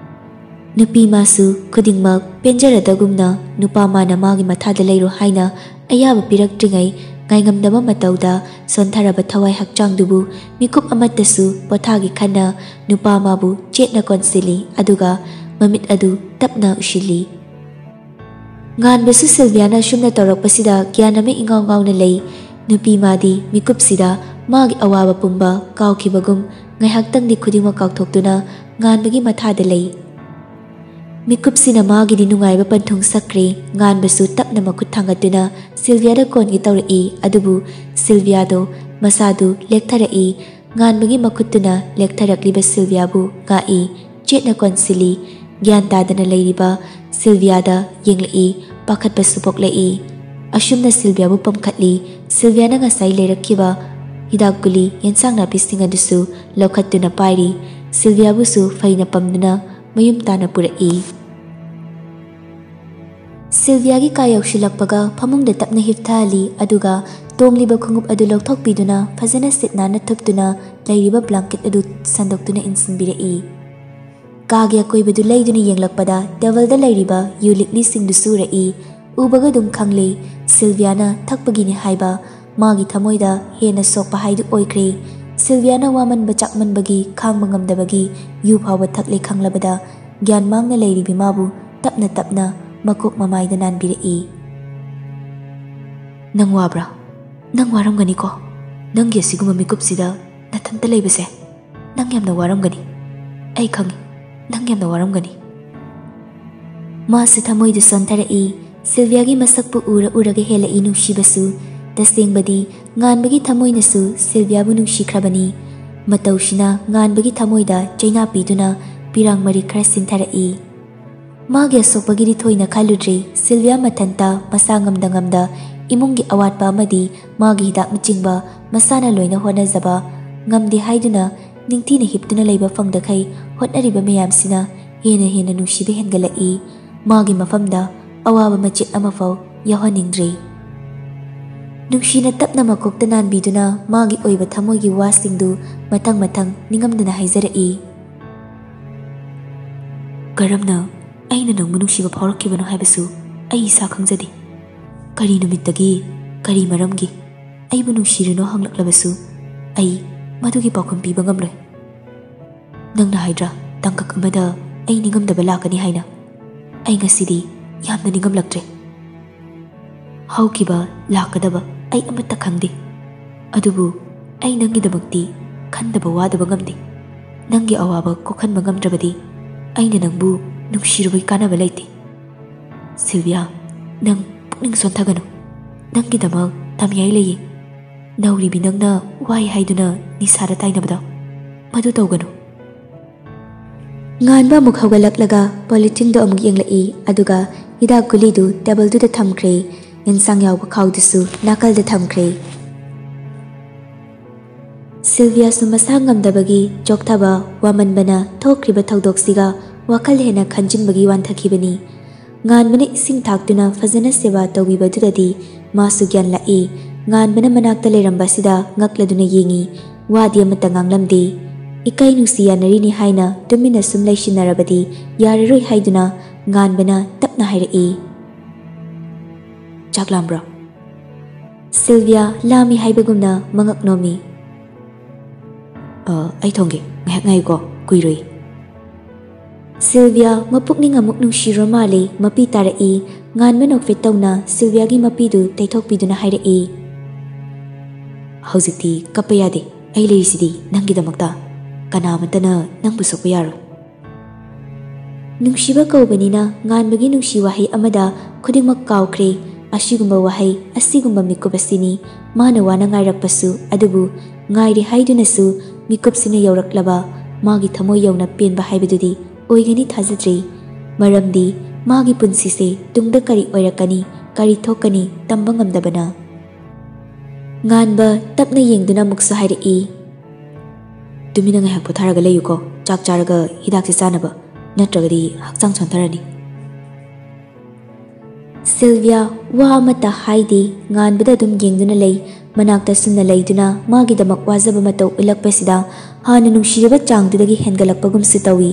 ꯅꯨꯄꯤ ꯃꯥꯁꯨ ꯈꯨꯗꯤꯡꯃꯛ ꯄꯦꯟꯖꯔꯗꯒꯨꯝꯅ ꯅꯨꯄꯥ ꯃꯥꯅ ꯃꯥꯒꯤ ꯃꯊꯥꯗ ꯂꯩꯔꯣ ꯍꯥꯏꯅ ꯑꯌꯥꯕ ꯄꯤꯔꯛꯇ꯭ꯔꯤꯉꯩ, ꯉꯥꯏꯉꯝꯗꯕ ꯃꯇꯧꯗ ꯁꯣꯟꯊꯔꯕ ꯊꯋꯥꯏ ꯍꯛꯆꯥꯡꯗꯨꯕꯨ ꯃꯤꯀꯨꯞ ꯑꯃꯠꯇꯁꯨ ꯄꯣꯊꯥꯒꯦ ꯈꯟꯅ ꯅꯨꯄꯥ ꯃꯥꯕꯨ ꯆꯦꯠꯅ ꯀꯣꯟꯁꯤꯜꯂꯤ, ꯑꯗꯨꯒ ꯃꯃꯤꯠ ꯑꯗꯨ ꯇꯞꯅ ꯎꯏꯁꯤꯜꯂꯤ꯫ ꯉꯥꯟꯕꯁꯨ ꯁꯤꯜꯚꯤꯌꯥꯅ ꯑꯁꯨꯝꯅ ꯇꯧꯔꯛꯄꯁꯤꯗ ꯒ꯭ꯌꯥꯟ ꯑꯃ ꯏꯉꯥꯎ ꯉꯥꯎꯅ ꯂꯩ꯫ ꯅꯨꯄꯤ ꯃꯥꯗꯤ ꯃꯤꯀꯨꯞꯁꯤꯗ ꯃꯥꯒꯤ ꯑꯋꯥꯕ ꯄꯨꯝꯕ ꯀꯥꯎꯈꯤꯕꯒꯨꯝ ꯉꯥꯏꯍꯥꯛꯇꯪꯗꯤ ꯈꯨꯗꯤꯡꯃꯛ ꯀꯥꯎꯊꯣꯛꯇꯨꯅ ꯉꯥꯟꯕꯒꯤ ꯃꯊꯥꯗ ꯂꯩ꯫ ꯃꯤꯀꯨꯞꯁꯤꯅ ꯃꯥꯒꯤꯗꯤ ꯅꯨꯡꯉꯥꯏꯕ ꯄꯟꯊꯨꯡ ꯁꯛꯈ꯭ꯔꯦ꯫ ꯉꯥꯟꯕꯁꯨ ꯇꯞꯅ ꯃꯈꯨꯠ ꯊꯥꯡꯒꯠꯇꯨꯅ ꯁꯤꯜꯚꯤꯌꯥꯗ ꯀꯣꯟꯒꯦ ꯇꯧꯔꯛꯏ, ꯑꯗꯨꯕꯨ ꯁꯤꯜꯚꯤꯌꯥꯗꯣ ꯃꯁꯥꯗꯨ ꯂꯦꯛꯊꯔꯛꯏ꯫ ꯉꯥꯟꯕꯒꯤ ꯃꯈꯨꯠꯇꯨꯅ ꯂꯦꯛꯊꯔꯛꯂꯤꯕ ꯁꯤꯜꯚꯤꯌꯥꯕꯨ ꯉꯥꯛꯏ, ꯆꯦꯠꯅ ꯀꯣꯟꯁꯤꯜꯂꯤ꯫ ꯒ꯭ꯌꯥꯟ ꯇꯥꯗꯅ ꯂꯩꯔꯤꯕ ꯁꯤꯜꯚꯤꯌꯥꯗ ꯌꯦꯡꯂꯛꯏ, ꯄꯥꯈꯠꯄꯁꯨ ꯄꯣꯛꯂꯛꯏ꯫ ꯑꯁꯨꯝꯅ ꯁꯤꯜꯚꯤꯌꯥꯕꯨ ꯄꯝꯈꯠꯂꯤ꯫ ꯁꯤꯜꯚꯤꯌꯥꯅ ꯉꯁꯥꯏ ꯂꯩꯔꯛꯈꯤꯕ ꯍꯤꯗꯥꯛ ꯒꯨꯂꯤ, ꯌꯦꯟꯁꯥꯡ ꯅꯥꯄꯤꯁꯤꯡ ꯑꯗꯨꯁꯨ ꯂꯧꯈꯠꯇꯨꯅ ꯄꯥꯏꯔꯤ꯫ ꯁꯤꯜꯚꯤꯌꯥꯕꯨꯁꯨ ꯐꯩꯅ ꯄꯝꯗꯨꯅ ꯃꯌꯨꯝ ꯇꯥꯅ ꯄꯨꯔꯛꯏ꯫ ꯁꯤꯜꯚꯤꯌꯥꯒꯤ ꯀꯥ ꯌꯧꯁꯤꯜꯂꯛꯄꯒ ꯐꯃꯨꯡꯗ ꯇꯞꯅ ꯍꯤꯞꯊꯍꯜꯂꯤ, ꯑꯗꯨꯒ ꯇꯣꯡꯂꯤꯕ ꯈꯣꯡꯎꯞ ꯑꯗꯨ ꯂꯧꯊꯣꯛꯄꯤꯗꯨꯅ ꯐꯖꯅ ꯁꯤꯠ ꯅꯥꯟꯅ ꯊꯨꯞꯇꯨꯅ ꯂꯩꯔꯤꯕ ꯕ꯭ꯂꯥꯡꯀꯦꯠ ꯑꯗꯨ ꯁꯟꯗꯣꯛꯇꯨꯅ ꯏꯟꯁꯤꯟꯕꯤꯔꯛꯏ꯫ ꯀꯥꯒꯤ ꯑꯀꯣꯏꯕꯗꯨ ꯂꯩꯗꯨꯅ ꯌꯦꯡꯂꯛꯄꯗ ꯇꯦꯕꯜꯗ ꯂꯩꯔꯤꯕ ꯌꯨ ꯂꯤꯛꯂꯤꯁꯤꯡꯗꯨꯁꯨ ꯎꯔꯛꯏ꯫ ꯎꯕꯒ ꯑꯗꯨꯝ ꯈꯪꯂꯦ, ꯁꯤꯜꯚꯤꯌꯥꯅ ꯊꯛꯄꯒꯤꯅꯤ ꯍꯥꯏꯕ ꯃꯥꯒꯤ ꯊꯃꯣꯏꯗ ꯍꯦꯟꯅ ꯁꯣꯛꯄ ꯍꯥꯏꯗꯨ ꯑꯣꯏꯈ꯭ꯔꯦ꯫ ꯁꯤꯜꯚꯤꯌꯥꯅ ꯋꯥꯃꯟꯕ ꯆꯥꯛꯃꯟꯕꯒꯤ ꯈꯥꯡꯕ ꯉꯝꯗꯕꯒꯤ ꯌꯨ ꯐꯥꯎꯕ ꯊꯛꯂꯦ ꯈꯪꯂꯕꯗ ꯒ꯭ꯌꯥꯟ ꯃꯥꯡꯅ ꯂꯩꯔꯤꯕꯤ ꯃꯥꯕꯨ ꯇꯞꯅ ꯇꯞꯅ ꯃꯀꯣꯛ ꯃꯃꯥꯏꯗ ꯅꯥꯟꯕꯤꯔꯛꯏ꯫ "ꯅꯪ ꯋꯥꯕ꯭ꯔꯥ? ꯅꯪ ꯋꯥꯔꯝꯒꯅꯤꯀꯣ꯫ ꯅꯪꯒꯤ ꯑꯁꯤꯒꯨꯝꯕ ꯃꯤꯀꯨꯞꯁꯤꯗ ꯅꯊꯟꯇ ꯂꯩꯕꯁꯦ ꯅꯪ ꯌꯥꯝꯅ ꯋꯥꯔꯝꯒꯅꯤ꯫ ꯑꯩ ꯈꯪꯉꯤ, ꯅꯪ ꯌꯥꯝꯅ ꯋꯥꯔꯝꯒꯅꯤ꯫" ꯃꯥꯁꯨ ꯊꯃꯣꯏꯗꯨ ꯁꯣꯟꯊꯔꯛꯏ꯫ ꯁꯤꯜꯚꯤꯌꯥꯒꯤ ꯃꯁꯛꯄꯨ ꯎꯔ ꯎꯔꯒ ꯍꯦꯜꯂꯛꯏ ꯅꯨꯡꯁꯤꯕꯁꯨ꯫ ꯇꯁꯦꯡꯕꯗꯤ ꯉꯥꯟꯕꯒꯤ ꯊꯃꯣꯏꯅꯁꯨ ꯁꯤꯜꯚꯤꯌꯥꯕꯨ ꯅꯨꯡꯁꯤꯈ꯭ꯔꯕꯅꯤ꯫ ꯃꯇꯧꯁꯤꯅ ꯉꯥꯟꯕꯒꯤ ꯊꯃꯣꯏꯗ ꯆꯩꯅꯥ ꯄꯤꯗꯨꯅ ꯄꯤꯔꯥꯡ ꯃꯔꯤꯛ ꯈꯔ ꯁꯤꯟꯊꯔꯛꯏ꯫ ꯃꯥꯒꯤ ꯑꯁꯣꯛꯄꯒꯤꯗꯤ ꯊꯣꯏꯅ ꯈꯜꯂꯨꯗ꯭ꯔꯦ꯫ ꯁꯤꯜꯚꯤꯌꯥ ꯃꯊꯟꯇ ꯃꯁꯥ ꯉꯝꯗ ꯉꯝꯗ ꯏꯃꯨꯡꯒꯤ ꯑꯋꯥꯠꯄ ꯑꯃꯗꯤ ꯃꯥꯒꯤ ꯍꯤꯗꯥꯛꯅꯆꯤꯡꯕ ꯃꯁꯥꯅ ꯂꯣꯏꯅ ꯍꯣꯠꯅꯖꯕ ꯉꯝꯗꯦ ꯍꯥꯏꯗꯨꯅ ꯅꯤꯡꯊꯤꯅ ꯍꯤꯞꯇꯨꯅ ꯂꯩꯕ ꯐꯪꯗꯈꯩ ꯍꯣꯠꯅꯔꯤꯕ ꯃꯌꯥꯝꯁꯤꯅ ꯍꯦꯟꯅ ꯍꯦꯟꯅ ꯅꯨꯡꯁꯤꯕ ꯍꯦꯟꯒꯠꯂꯛꯏ꯫ ꯃꯥꯒꯤ ꯃꯐꯝꯗ ꯑꯋꯥꯕ ꯃꯆꯦꯠ ꯑꯃꯐꯥꯎ ꯌꯥꯎꯍꯟꯅꯤꯡꯗ꯭ꯔꯦ꯫ ꯅꯨꯡꯁꯤꯅ ꯇꯞꯅ ꯃꯀꯣꯛꯇ ꯅꯥꯟꯕꯤꯗꯨꯅ ꯃꯥꯒꯤ ꯑꯣꯏꯕ ꯊꯃꯣꯏꯒꯤ ꯋꯥꯁꯤꯡꯗꯨ ꯃꯊꯪ ꯃꯊꯪ ꯅꯤꯡꯉꯝꯗꯅ ꯍꯥꯏꯖꯔꯛꯏ꯫ "ꯀꯔꯝꯅ ꯑꯩꯅ ꯅꯪꯕꯨ ꯅꯨꯡꯁꯤꯕ ꯐꯥꯎꯔꯛꯈꯤꯕꯅꯣ ꯍꯥꯏꯕꯁꯨ ꯑꯩ ꯏꯁꯥ ꯈꯪꯖꯗꯦ꯫ ꯀꯔꯤ ꯅꯨꯃꯤꯠꯇꯒꯤ, ꯀꯔꯤ ꯃꯔꯝꯒꯤ ꯑꯩꯕꯨ ꯅꯨꯡꯁꯤꯔꯤꯅꯣ ꯍꯪꯂꯛꯂꯕꯁꯨ ꯑꯩ ꯃꯗꯨꯒꯤ ꯄꯥꯎꯈꯨꯝ ꯄꯤꯕ ꯉꯝꯂꯣꯏ꯫ ꯅꯪꯅ ꯍꯥꯏꯗ꯭ꯔꯥ, ꯇꯥꯡꯀꯛ ꯑꯃꯗ ꯑꯩ ꯅꯤꯡꯉꯝꯗꯕ ꯂꯥꯛꯀꯅꯤ ꯍꯥꯏꯅ꯫ ꯑꯩ ꯉꯁꯤꯗꯤ ꯌꯥꯝꯅ ꯅꯤꯡꯉꯝꯂꯛꯇ꯭ꯔꯦ꯫ ꯍꯧꯈꯤꯕ, ꯂꯥꯛꯀꯗꯕ ꯑꯩ ꯑꯃꯠꯇ ꯈꯪꯗꯦ꯫ ꯑꯗꯨꯕꯨ ꯑꯩ ꯅꯪꯒꯤꯗꯃꯛꯇꯤ ꯈꯟꯗꯕ ꯋꯥꯗꯕ ꯉꯝꯗꯦ꯫ ꯅꯪꯒꯤ ꯑꯋꯥꯕ ꯀꯣꯛꯍꯟꯕ ꯉꯝꯗ꯭ꯔꯕꯗꯤ ꯑꯩꯅ ꯅꯪꯕꯨ ꯅꯨꯡꯁꯤꯔꯨꯕꯒꯤ ꯀꯥꯟꯅꯕ ꯂꯩꯇꯦ꯫ ꯁꯤꯜꯚꯤꯌꯥ, ꯅꯪ ꯄꯨꯛꯅꯤꯡ ꯁꯣꯟꯊꯒꯅꯨ꯫ ꯅꯪꯒꯤꯗꯃꯛ ꯇꯝꯌꯥꯏ ꯂꯩꯌꯦ꯫ ꯅꯧꯔꯤꯕꯤ ꯅꯪꯅ ꯋꯥꯏ ꯍꯥꯏꯗꯨꯅ ꯅꯤꯁꯥꯗ ꯇꯥꯏꯅꯕꯗꯣ ꯃꯗꯨ ꯇꯧꯒꯅꯨ꯫" ꯉꯥꯟꯕ ꯑꯃꯨꯛ ꯍꯧꯒꯠꯂꯛꯂꯒ ꯄꯣꯂꯤꯊꯤꯟꯗꯨ ꯑꯃꯨꯛ ꯌꯦꯡꯂꯛꯏ, ꯑꯗꯨꯒ ꯍꯤꯗꯥꯛ ꯒꯨꯂꯤꯗꯨ ꯇꯦꯕꯜꯗꯨꯗ ꯊꯝꯈ꯭ꯔꯦ꯫ ꯌꯦꯟꯁꯥꯡ ꯌꯥꯎꯕ ꯈꯥꯎꯗꯨꯁꯨ ꯅꯥꯀꯜꯗ ꯊꯝꯈ꯭ꯔꯦ꯫ ꯁꯤꯜꯚꯤꯌꯥꯁꯨ ꯃꯁꯥ ꯉꯝꯗꯕꯒꯤ ꯆꯣꯛꯊꯕ, ꯋꯥꯃꯟꯕꯅ ꯊꯣꯛꯈ꯭ꯔꯤꯕ ꯊꯧꯗꯣꯛꯁꯤꯒ ꯋꯥꯈꯜ ꯍꯦꯟꯅ ꯈꯟꯖꯤꯟꯕꯒꯤ ꯋꯥꯟꯊꯈꯤꯕꯅꯤ꯫ ꯉꯥꯟꯕꯅ ꯏꯁꯤꯡ ꯊꯥꯛꯇꯨꯅ ꯐꯖꯅ ꯁꯦꯕꯥ ꯇꯧꯕꯤꯕꯗꯨꯗꯗꯤ ꯃꯥꯁꯨ ꯒ꯭ꯌꯥꯟ ꯂꯥꯛꯏ꯫ ꯉꯥꯟꯕꯅ ꯃꯅꯥꯛꯇ ꯂꯩꯔꯝꯕꯁꯤꯗ ꯉꯛꯂꯗꯨꯅ ꯌꯦꯡꯏ꯫ ꯋꯥꯗꯤ ꯑꯃꯠꯇ ꯉꯥꯡꯂꯝꯗꯦ꯫ ꯏꯀꯥꯏ ꯅꯨꯡꯁꯤ ꯌꯥꯅꯔꯤꯅꯤ ꯍꯥꯏꯅ ꯇꯨꯃꯤꯟꯅ ꯁꯨꯝ ꯂꯩꯁꯤꯟꯅꯔꯕꯗꯤ ꯌꯥꯔꯔꯣꯏ ꯍꯥꯏꯗꯨꯅ ꯉꯥꯟꯕꯅ ꯇꯞꯅ ꯍꯥꯏꯔꯛꯏ꯫ "ꯆꯥꯛ ꯂꯥꯝꯕ꯭ꯔꯣ?" ꯁꯤꯜꯚꯤꯌꯥ ꯂꯥꯝꯃꯤ ꯍꯥꯏꯕꯒꯨꯝꯅ ꯃꯉꯛ ꯅꯣꯝꯃꯤ꯫ "ꯑ, ꯑꯩ ꯊꯣꯡꯒꯦ, ꯉꯥꯏꯍꯥꯛ ꯉꯥꯏꯌꯨꯀꯣ, ꯀꯨꯏꯔꯣꯏ꯫" ꯁꯤꯜꯚꯤꯌꯥ ꯃꯄꯨꯛꯅꯤꯡ ꯑꯃꯨꯛ ꯅꯨꯡꯁꯤꯔꯨꯔ ꯃꯥꯜꯂꯦ, ꯃꯄꯤ ꯇꯥꯔꯛꯏ꯫ ꯉꯥꯟꯕ ꯅꯣꯛꯐꯦꯠ ꯇꯧꯅ ꯁꯤꯜꯚꯤꯌꯥꯒꯤ ꯃꯄꯤꯗꯨ ꯇꯩꯊꯣꯛꯄꯤꯗꯨꯅ ꯍꯥꯏꯔꯛꯏ꯫ "ꯍꯧꯖꯤꯛꯇꯤ ꯀꯞꯄ ꯌꯥꯗꯦ, ꯑꯩ ꯂꯩꯔꯤꯁꯤꯗꯤ ꯅꯪꯒꯤꯗꯃꯛꯇ꯫ ꯀꯅꯥꯃꯠꯇꯅ ꯅꯪꯕꯨ ꯁꯣꯛꯄ ꯌꯥꯔꯣꯏ꯫" ꯅꯨꯡꯁꯤꯕ ꯀꯧꯕꯅꯤꯅ ꯉꯥꯟꯕꯒꯤ ꯅꯨꯡꯁꯤ ꯋꯥꯍꯩ ꯑꯃꯗ ꯈꯨꯗꯤꯡꯃꯛ ꯀꯥꯎꯈ꯭ꯔꯦ꯫ ꯑꯁꯤꯒꯨꯝꯕ ꯋꯥꯍꯩ, ꯑꯁꯤꯒꯨꯝꯕ ꯃꯤꯀꯨꯞ ꯑꯁꯤꯅꯤ ꯃꯥꯅ ꯋꯥꯅ ꯉꯥꯏꯔꯛꯄꯁꯨ꯫ ꯑꯗꯨꯕꯨ ꯉꯥꯏꯔꯤ ꯍꯥꯏꯗꯨꯅꯁꯨ ꯃꯤꯀꯨꯞꯁꯤꯅ ꯌꯧꯔꯛꯂꯕ ꯃꯥꯒꯤ ꯊꯃꯣꯏ ꯌꯧꯅ ꯄꯦꯟꯕ ꯍꯥꯏꯕꯗꯨꯗꯤ ꯑꯣꯏꯒꯅꯤ ꯊꯥꯖꯗ꯭ꯔꯤ꯫ ꯃꯔꯝꯗꯤ ꯃꯥꯒꯤ ꯄꯨꯟꯁꯤꯁꯦ ꯇꯨꯡꯗ ꯀꯔꯤ ꯑꯣꯏꯔꯛꯀꯅꯤ, ꯀꯔꯤ ꯊꯣꯛꯀꯅꯤ ꯇꯝꯕ ꯉꯝꯗꯕꯅ꯫ ꯉꯥꯟꯕ ꯇꯞꯅ ꯌꯦꯡꯗꯨꯅ ꯑꯃꯨꯛꯁꯨ ꯍꯥꯏꯔꯛꯏ꯫ "ꯇꯨꯃꯤꯟꯅ ꯉꯥꯏꯍꯥꯛ ꯄꯣꯊꯥꯔꯒ ꯂꯩꯌꯨꯀꯣ, ꯆꯥꯛ ꯆꯥꯔꯒ ꯍꯤꯗꯥꯛꯁꯦ ꯆꯥꯅꯕ, ꯅꯠꯇ꯭ꯔꯒꯗꯤ ꯍꯛꯆꯥꯡ ꯁꯣꯟꯊꯔꯅꯤ꯫" ꯁꯤꯜꯚꯤꯌꯥ ꯋꯥ ꯑꯃꯠꯇ ꯍꯥꯏꯗꯦ, ꯉꯥꯟꯕꯗ ꯑꯗꯨꯝ ꯌꯦꯡꯗꯨꯅ ꯂꯩ꯫ ꯃꯅꯥꯛꯇ ꯁꯨꯝꯅ ꯂꯩꯗꯨꯅ ꯃꯥꯒꯤꯗꯃꯛ ꯋꯥꯖꯕ ꯃꯇꯧ ꯎꯠꯂꯛꯄꯁꯤꯗ ꯍꯥꯟꯅ ꯅꯨꯡꯁꯤꯔꯕ ꯆꯥꯡꯗꯨꯗꯒꯤ ꯍꯦꯟꯒꯠꯂꯛꯄꯒꯨꯝꯁꯨ ꯇꯧꯏ꯫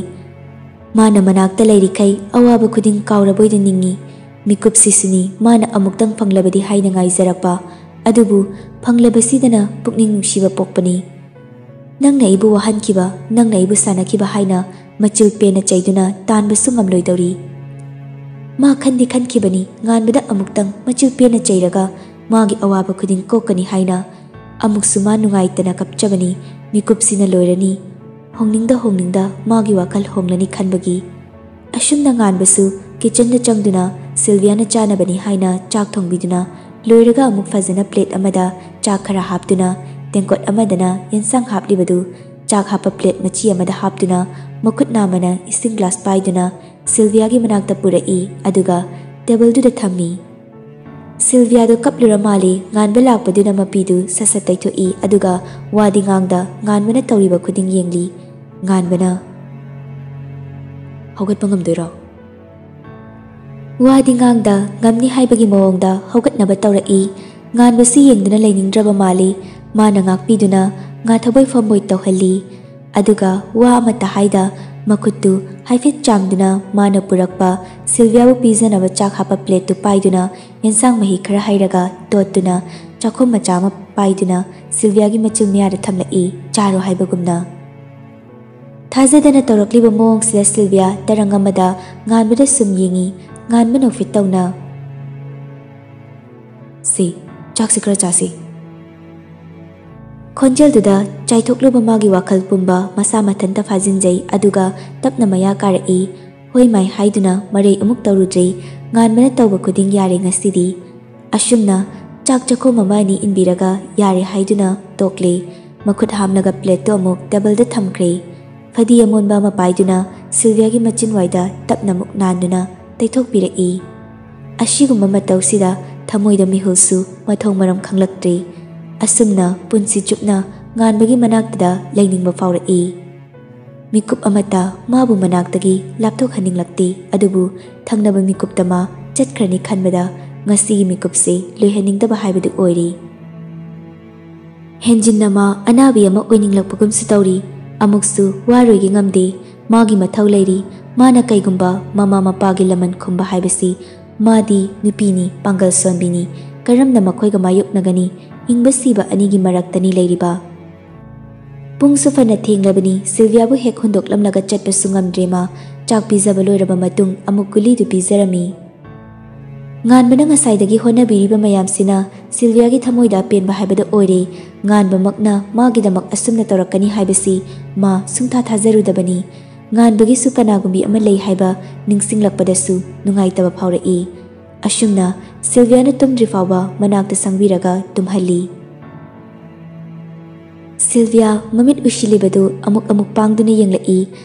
ꯃꯥꯅ ꯃꯅꯥꯛꯇ ꯂꯩꯔꯤꯈꯩ ꯑꯋꯥꯕ ꯈꯨꯗꯤꯡ ꯀꯥꯎꯔꯕꯣꯏꯗ ꯅꯤꯡꯏ꯫ ꯃꯤꯀꯨꯞꯁꯤꯁꯨꯅꯤ ꯃꯥꯅ ꯑꯃꯨꯛꯇꯪ ꯐꯪꯂꯕꯗꯤ ꯍꯥꯏꯅ ꯉꯥꯏꯖꯔꯛꯄ꯫ ꯑꯗꯨꯕꯨ ꯐꯪꯂꯕꯁꯤꯗꯅ ꯄꯨꯛꯅꯤꯡ ꯅꯨꯡꯁꯤꯕ ꯄꯣꯛꯄꯅꯤ꯫ ꯅꯪꯅ ꯑꯩꯕꯨ ꯋꯥꯍꯟꯈꯤꯕ, ꯅꯪꯅ ꯑꯩꯕꯨ ꯁꯥꯟꯅꯈꯤꯕ ꯍꯥꯏꯅ ꯃꯆꯤꯜ ꯄꯦꯟꯅ ꯆꯩꯗꯨꯅ ꯇꯥꯟꯕꯁꯨ ꯉꯝꯂꯣꯏꯗꯧꯔꯤ꯫ ꯃꯥ ꯈꯟꯗꯤ ꯈꯟꯈꯤꯕꯅꯤ, ꯉꯥꯟꯕꯗ ꯑꯃꯨꯛꯇꯪ ꯃꯆꯤꯜ ꯄꯦꯟꯅ ꯆꯩꯔꯒ ꯃꯥꯒꯤ ꯑꯋꯥꯕ ꯈꯨꯗꯤꯡ ꯀꯣꯛꯀꯅꯤ ꯍꯥꯏꯅ꯫ ꯑꯃꯨꯛꯁꯨ ꯃꯥ ꯅꯨꯡꯉꯥꯏꯇꯅ ꯀꯞꯆꯕꯅꯤ꯫ ꯃꯤꯀꯨꯞꯁꯤꯅ ꯂꯣꯏꯔꯅꯤ꯫ ꯍꯣꯡꯅꯤꯡꯗ ꯍꯣꯡꯅꯤꯡꯗ ꯃꯥꯒꯤ ꯋꯥꯈꯜ ꯍꯣꯡꯂꯅꯤ ꯈꯟꯕꯒꯤ꯫ ꯑꯁꯨꯝꯅ ꯉꯥꯟꯕꯁꯨ ꯀꯤꯆꯟꯗ ꯆꯪꯗꯨꯅ ꯁꯤꯜꯚꯤꯌꯥꯅ ꯆꯥꯅꯕꯅꯤ ꯍꯥꯏꯅ ꯆꯥꯛ ꯊꯣꯡꯕꯤꯗꯨꯅ ꯂꯣꯏꯔꯒ ꯑꯃꯨꯛ ꯐꯖꯅ ꯄ꯭ꯂꯦꯠ ꯑꯃꯗ ꯆꯥꯛ ꯈꯔ ꯍꯥꯞꯇꯨꯅ ꯇꯦꯡꯀꯣꯠ ꯑꯃꯗꯅ ꯌꯦꯟꯁꯥꯡ ꯍꯥꯞꯂꯤꯕꯗꯨ ꯆꯥꯛ ꯍꯥꯞꯄ ꯄ꯭ꯂꯦꯠ ꯃꯆꯤ ꯑꯃꯗ ꯍꯥꯞꯇꯨꯅ ꯃꯈꯨꯠ ꯅꯥꯝꯃꯅ ꯏꯁꯤꯡ ꯒ꯭ꯂꯥꯁ ꯄꯥꯏꯗꯨꯅ ꯁꯤꯜꯚꯤꯌꯥꯒꯤ ꯃꯅꯥꯛꯇ ꯄꯨꯔꯛꯏ, ꯑꯗꯨꯒ ꯇꯦꯕꯜꯗꯨꯗ ꯊꯝꯃꯤ꯫ ꯁꯤꯜꯚꯤꯌꯥꯗꯣ ꯀꯞꯂꯨꯔ ꯃꯥꯜꯂꯤ꯫ ꯉꯥꯟꯕ ꯂꯥꯛꯄꯗꯨꯅ ꯃꯄꯤꯗꯨ ꯁꯠ ꯁꯠ ꯇꯩꯊꯣꯛꯏ, ꯑꯗꯨꯒ ꯋꯥꯗꯤ ꯉꯥꯡꯗ ꯉꯥꯟꯕꯅ ꯇꯧꯔꯤꯕ ꯈꯨꯗꯤꯡ ꯌꯦꯡꯂꯤ꯫ ꯉꯥꯟꯕꯅ, "ꯍꯧꯒꯠꯄ ꯉꯝꯗꯣꯏꯔꯣ?" ꯋꯥꯗꯤ ꯉꯥꯡꯗ ꯉꯝꯅꯤ ꯍꯥꯏꯕꯒꯤ ꯃꯑꯣꯡꯗ ꯍꯧꯒꯠꯅꯕ ꯇꯧꯔꯛꯏ꯫ ꯉꯥꯟꯕꯁꯤ ꯌꯦꯡꯗꯨꯅ ꯂꯩꯅꯤꯡꯗ꯭ꯔꯕ ꯃꯥꯜꯂꯤ꯫ ꯃꯥꯅ ꯉꯥꯛꯄꯤꯗꯨꯅ ꯉꯥꯊꯕꯣꯏ ꯐꯝꯕꯣꯏ ꯇꯧꯍꯜꯂꯤ꯫ ꯑꯗꯨꯒ ꯋꯥ ꯑꯃꯠꯇ ꯍꯥꯏꯗ ꯃꯈꯨꯠꯇꯨ ꯍꯥꯏꯐꯦꯠ ꯆꯥꯝꯗꯨꯅ ꯃꯥꯅ ꯄꯨꯔꯛꯄ ꯁꯤꯜꯚꯤꯌꯥꯕꯨ ꯄꯤꯖꯅꯕ ꯆꯥꯛ ꯍꯥꯞꯄ ꯄ꯭ꯂꯦꯠꯇꯨ ꯄꯥꯏꯗꯨꯅ ꯌꯦꯟꯁꯥꯡ ꯃꯍꯤ ꯈꯔ ꯍꯩꯔꯒ ꯇꯣꯠꯇꯨꯅ ꯆꯥꯛꯈꯨꯝ ꯃꯆꯥ ꯑꯃ ꯄꯥꯏꯗꯨꯅ ꯁꯤꯜꯚꯤꯌꯥꯒꯤ ꯃꯆꯤꯜ ꯃꯌꯥꯗ ꯊꯝꯂꯛꯏ, ꯆꯥꯔꯣ ꯍꯥꯏꯕꯒꯨꯝꯅ꯫ ꯊꯥꯖꯗꯅ ꯇꯧꯔꯛꯂꯤꯕ ꯃꯑꯣꯡꯁꯤꯗ ꯁꯤꯜꯚꯤꯌꯥ ꯇꯔꯪ ꯑꯃꯗ ꯉꯥꯟꯕꯗ ꯁꯨꯝ ꯌꯦꯡꯏ꯫ ꯉꯥꯟꯕ ꯅꯣꯛꯐꯦꯠ ꯇꯧꯅ, "ꯁꯤ, ꯆꯥꯛꯁꯤ ꯈꯔ ꯆꯥꯁꯤ꯫" ꯈꯣꯟꯖꯦꯜꯗꯨꯗ ꯆꯥꯏꯊꯣꯛꯂꯨꯕ ꯃꯥꯒꯤ ꯋꯥꯈꯜ ꯄꯨꯝꯕ ꯃꯁꯥ ꯃꯊꯟꯇ ꯐꯥꯖꯤꯟꯖꯩ, ꯑꯗꯨꯒ ꯇꯞꯅ ꯃꯌꯥ ꯀꯥꯔꯛꯏ꯫ "ꯍꯣꯏ ꯃꯥꯏ" ꯍꯥꯏꯗꯨꯅ ꯃꯔꯩ ꯑꯃꯨꯛ ꯇꯧꯔꯨꯗ꯭ꯔꯤ꯫ ꯉꯥꯟꯕꯅ ꯇꯧꯕ ꯈꯨꯗꯤꯡ ꯌꯥꯔꯦ ꯉꯁꯤꯗꯤ꯫ ꯑꯁꯨꯝꯅ ꯆꯥꯛ ꯆꯥꯛꯈꯣꯝ ꯑꯃ ꯑꯅꯤ ꯏꯟꯕꯤꯔꯒ ꯌꯥꯔꯦ ꯍꯥꯏꯗꯨꯅ ꯇꯣꯛꯂꯦ꯫ ꯃꯈꯨꯠ ꯍꯥꯝꯂꯒ ꯄ꯭ꯂꯦꯠꯇꯨ ꯑꯃꯨꯛ ꯇꯦꯕꯜꯗ ꯊꯝꯈ꯭ꯔꯦ꯫ ꯐꯗꯤ ꯑꯃꯣꯟꯕ ꯑꯃ ꯄꯥꯏꯗꯨꯅ ꯁꯤꯜꯚꯤꯌꯥꯒꯤ ꯃꯆꯤꯟꯋꯥꯏꯗ ꯇꯞꯅ ꯑꯃꯨꯛ ꯅꯥꯟꯗꯨꯅ ꯇꯩꯊꯣꯛꯄꯤꯔꯛꯏ꯫ ꯑꯁꯤꯒꯨꯝꯕ ꯃꯇꯧꯁꯤꯗ ꯊꯃꯣꯏꯗ ꯃꯤꯍꯨꯜꯁꯨ ꯃꯊꯣꯡ ꯃꯔꯝ ꯈꯪꯂꯛꯇ꯭ꯔꯦ꯫ ꯑꯁꯨꯝꯅ ꯄꯨꯟꯁꯤ ꯆꯨꯞꯅ ꯉꯥꯟꯕꯒꯤ ꯃꯅꯥꯛꯇꯨꯗ ꯂꯩꯅꯤꯡꯕ ꯐꯥꯎꯔꯛꯏ꯫ ꯃꯤꯀꯨꯞ ꯑꯃꯠꯇ ꯃꯥꯕꯨ ꯃꯅꯥꯛꯇꯒꯤ ꯂꯥꯞꯊꯣꯛꯍꯟꯅꯤꯡꯂꯛꯇꯦ, ꯑꯗꯨꯕꯨ ꯊꯪꯅꯕ ꯃꯤꯀꯨꯞꯇ ꯃꯥ ꯆꯠꯈ꯭ꯔꯅꯤ ꯈꯟꯕꯗ ꯉꯁꯤꯒꯤ ꯃꯤꯀꯨꯞꯁꯤ ꯂꯣꯏꯍꯟꯅꯤꯡꯗꯕ ꯍꯥꯏꯕꯗꯨ ꯑꯣꯏꯔꯤ꯫ ꯍꯦꯟꯖꯤꯟꯅ ꯃꯥ ꯑꯅꯥꯕꯤ ꯑꯃ ꯑꯣꯏꯅꯤꯡꯂꯛꯄꯒꯨꯝꯁꯨ ꯇꯧꯔꯤ꯫ ꯑꯃꯨꯛꯁꯨ ꯋꯥꯔꯣꯏꯒꯦ ꯉꯝꯗꯦ꯫ ꯃꯥꯒꯤ ꯃꯊꯧ ꯂꯩꯔꯤ꯫ ꯃꯥꯅ ꯀꯩꯒꯨꯝꯕ ꯃꯃꯥ ꯃꯄꯥꯒꯤ ꯂꯃꯟ ꯈꯨꯝꯕ ꯍꯥꯏꯕꯁꯤ, ꯃꯥꯗꯤ ꯅꯨꯄꯤꯅꯤ, ꯄꯥꯡꯒꯜ ꯁꯣꯟꯕꯤꯅꯤ꯫ ꯀꯔꯝꯅ ꯃꯈꯣꯏꯒ ꯃꯥꯌꯣꯛꯅꯒꯅꯤ? ꯍꯤꯡꯕ ꯁꯤꯕ ꯑꯅꯤꯒꯤ ꯃꯔꯛꯇꯅꯤ ꯂꯩꯔꯤꯕ꯫ ꯄꯨꯡꯁꯨ ꯐꯅ ꯊꯦꯡꯂꯕꯅꯤ꯫ ꯁꯤꯜꯚꯤꯌꯥꯕꯨ ꯍꯦꯛ ꯍꯨꯟꯗꯣꯛꯂꯝꯂꯒ ꯆꯠꯄꯁꯨ ꯉꯝꯗ꯭ꯔꯦ ꯃꯥ꯫ ꯆꯥꯛ ꯄꯤꯖꯕ ꯂꯣꯏꯔꯕ ꯃꯇꯨꯡ ꯑꯃꯨꯛ ꯒꯨꯂꯤꯗꯨ ꯄꯤꯖꯔꯝꯃꯤ꯫ ꯉꯥꯟꯕꯅ ꯉꯁꯥꯏꯗꯒꯤ ꯍꯣꯠꯅꯕꯤꯔꯤꯕ ꯃꯌꯥꯝꯁꯤꯅ ꯁꯤꯜꯚꯤꯌꯥꯒꯤ ꯊꯃꯣꯏꯗ ꯑꯄꯦꯟꯕ ꯍꯥꯏꯕꯗꯨ ꯑꯣꯏꯔꯦ꯫ ꯉꯥꯟꯕꯃꯛꯅ ꯃꯥꯒꯤꯗꯃꯛ ꯑꯁꯨꯝꯅ ꯇꯧꯔꯛꯀꯅꯤ ꯍꯥꯏꯕꯁꯤ ꯃꯥ ꯁꯨꯡꯊꯥ ꯊꯥꯖꯔꯨꯗꯕꯅꯤ꯫ ꯉꯥꯟꯕꯒꯤꯁꯨ ꯀꯅꯥꯒꯨꯝꯕꯤ ꯑꯃ ꯂꯩ ꯍꯥꯏꯕ ꯅꯤꯡꯁꯤꯡꯂꯛꯄꯗꯁꯨ ꯅꯨꯡꯉꯥꯏꯇꯕ ꯐꯥꯎꯔꯛꯏ꯫ ꯑꯁꯨꯝꯅ ꯁꯤꯜꯚꯤꯌꯥꯅ ꯇꯨꯝꯗ꯭ꯔꯤ ꯐꯥꯎꯕ ꯃꯅꯥꯛꯇ ꯆꯪꯕꯤꯔꯒ ꯇꯨꯝꯍꯜꯂꯤ꯫ ꯁꯤꯜꯚꯤꯌꯥ ꯃꯃꯤꯠ ꯎꯏꯁꯤꯜꯂꯤꯕꯗꯨ ꯑꯃꯨꯛ ꯑꯃꯨꯛ ꯄꯥꯡꯗꯨꯅ ꯌꯦꯡꯂꯛꯏ꯫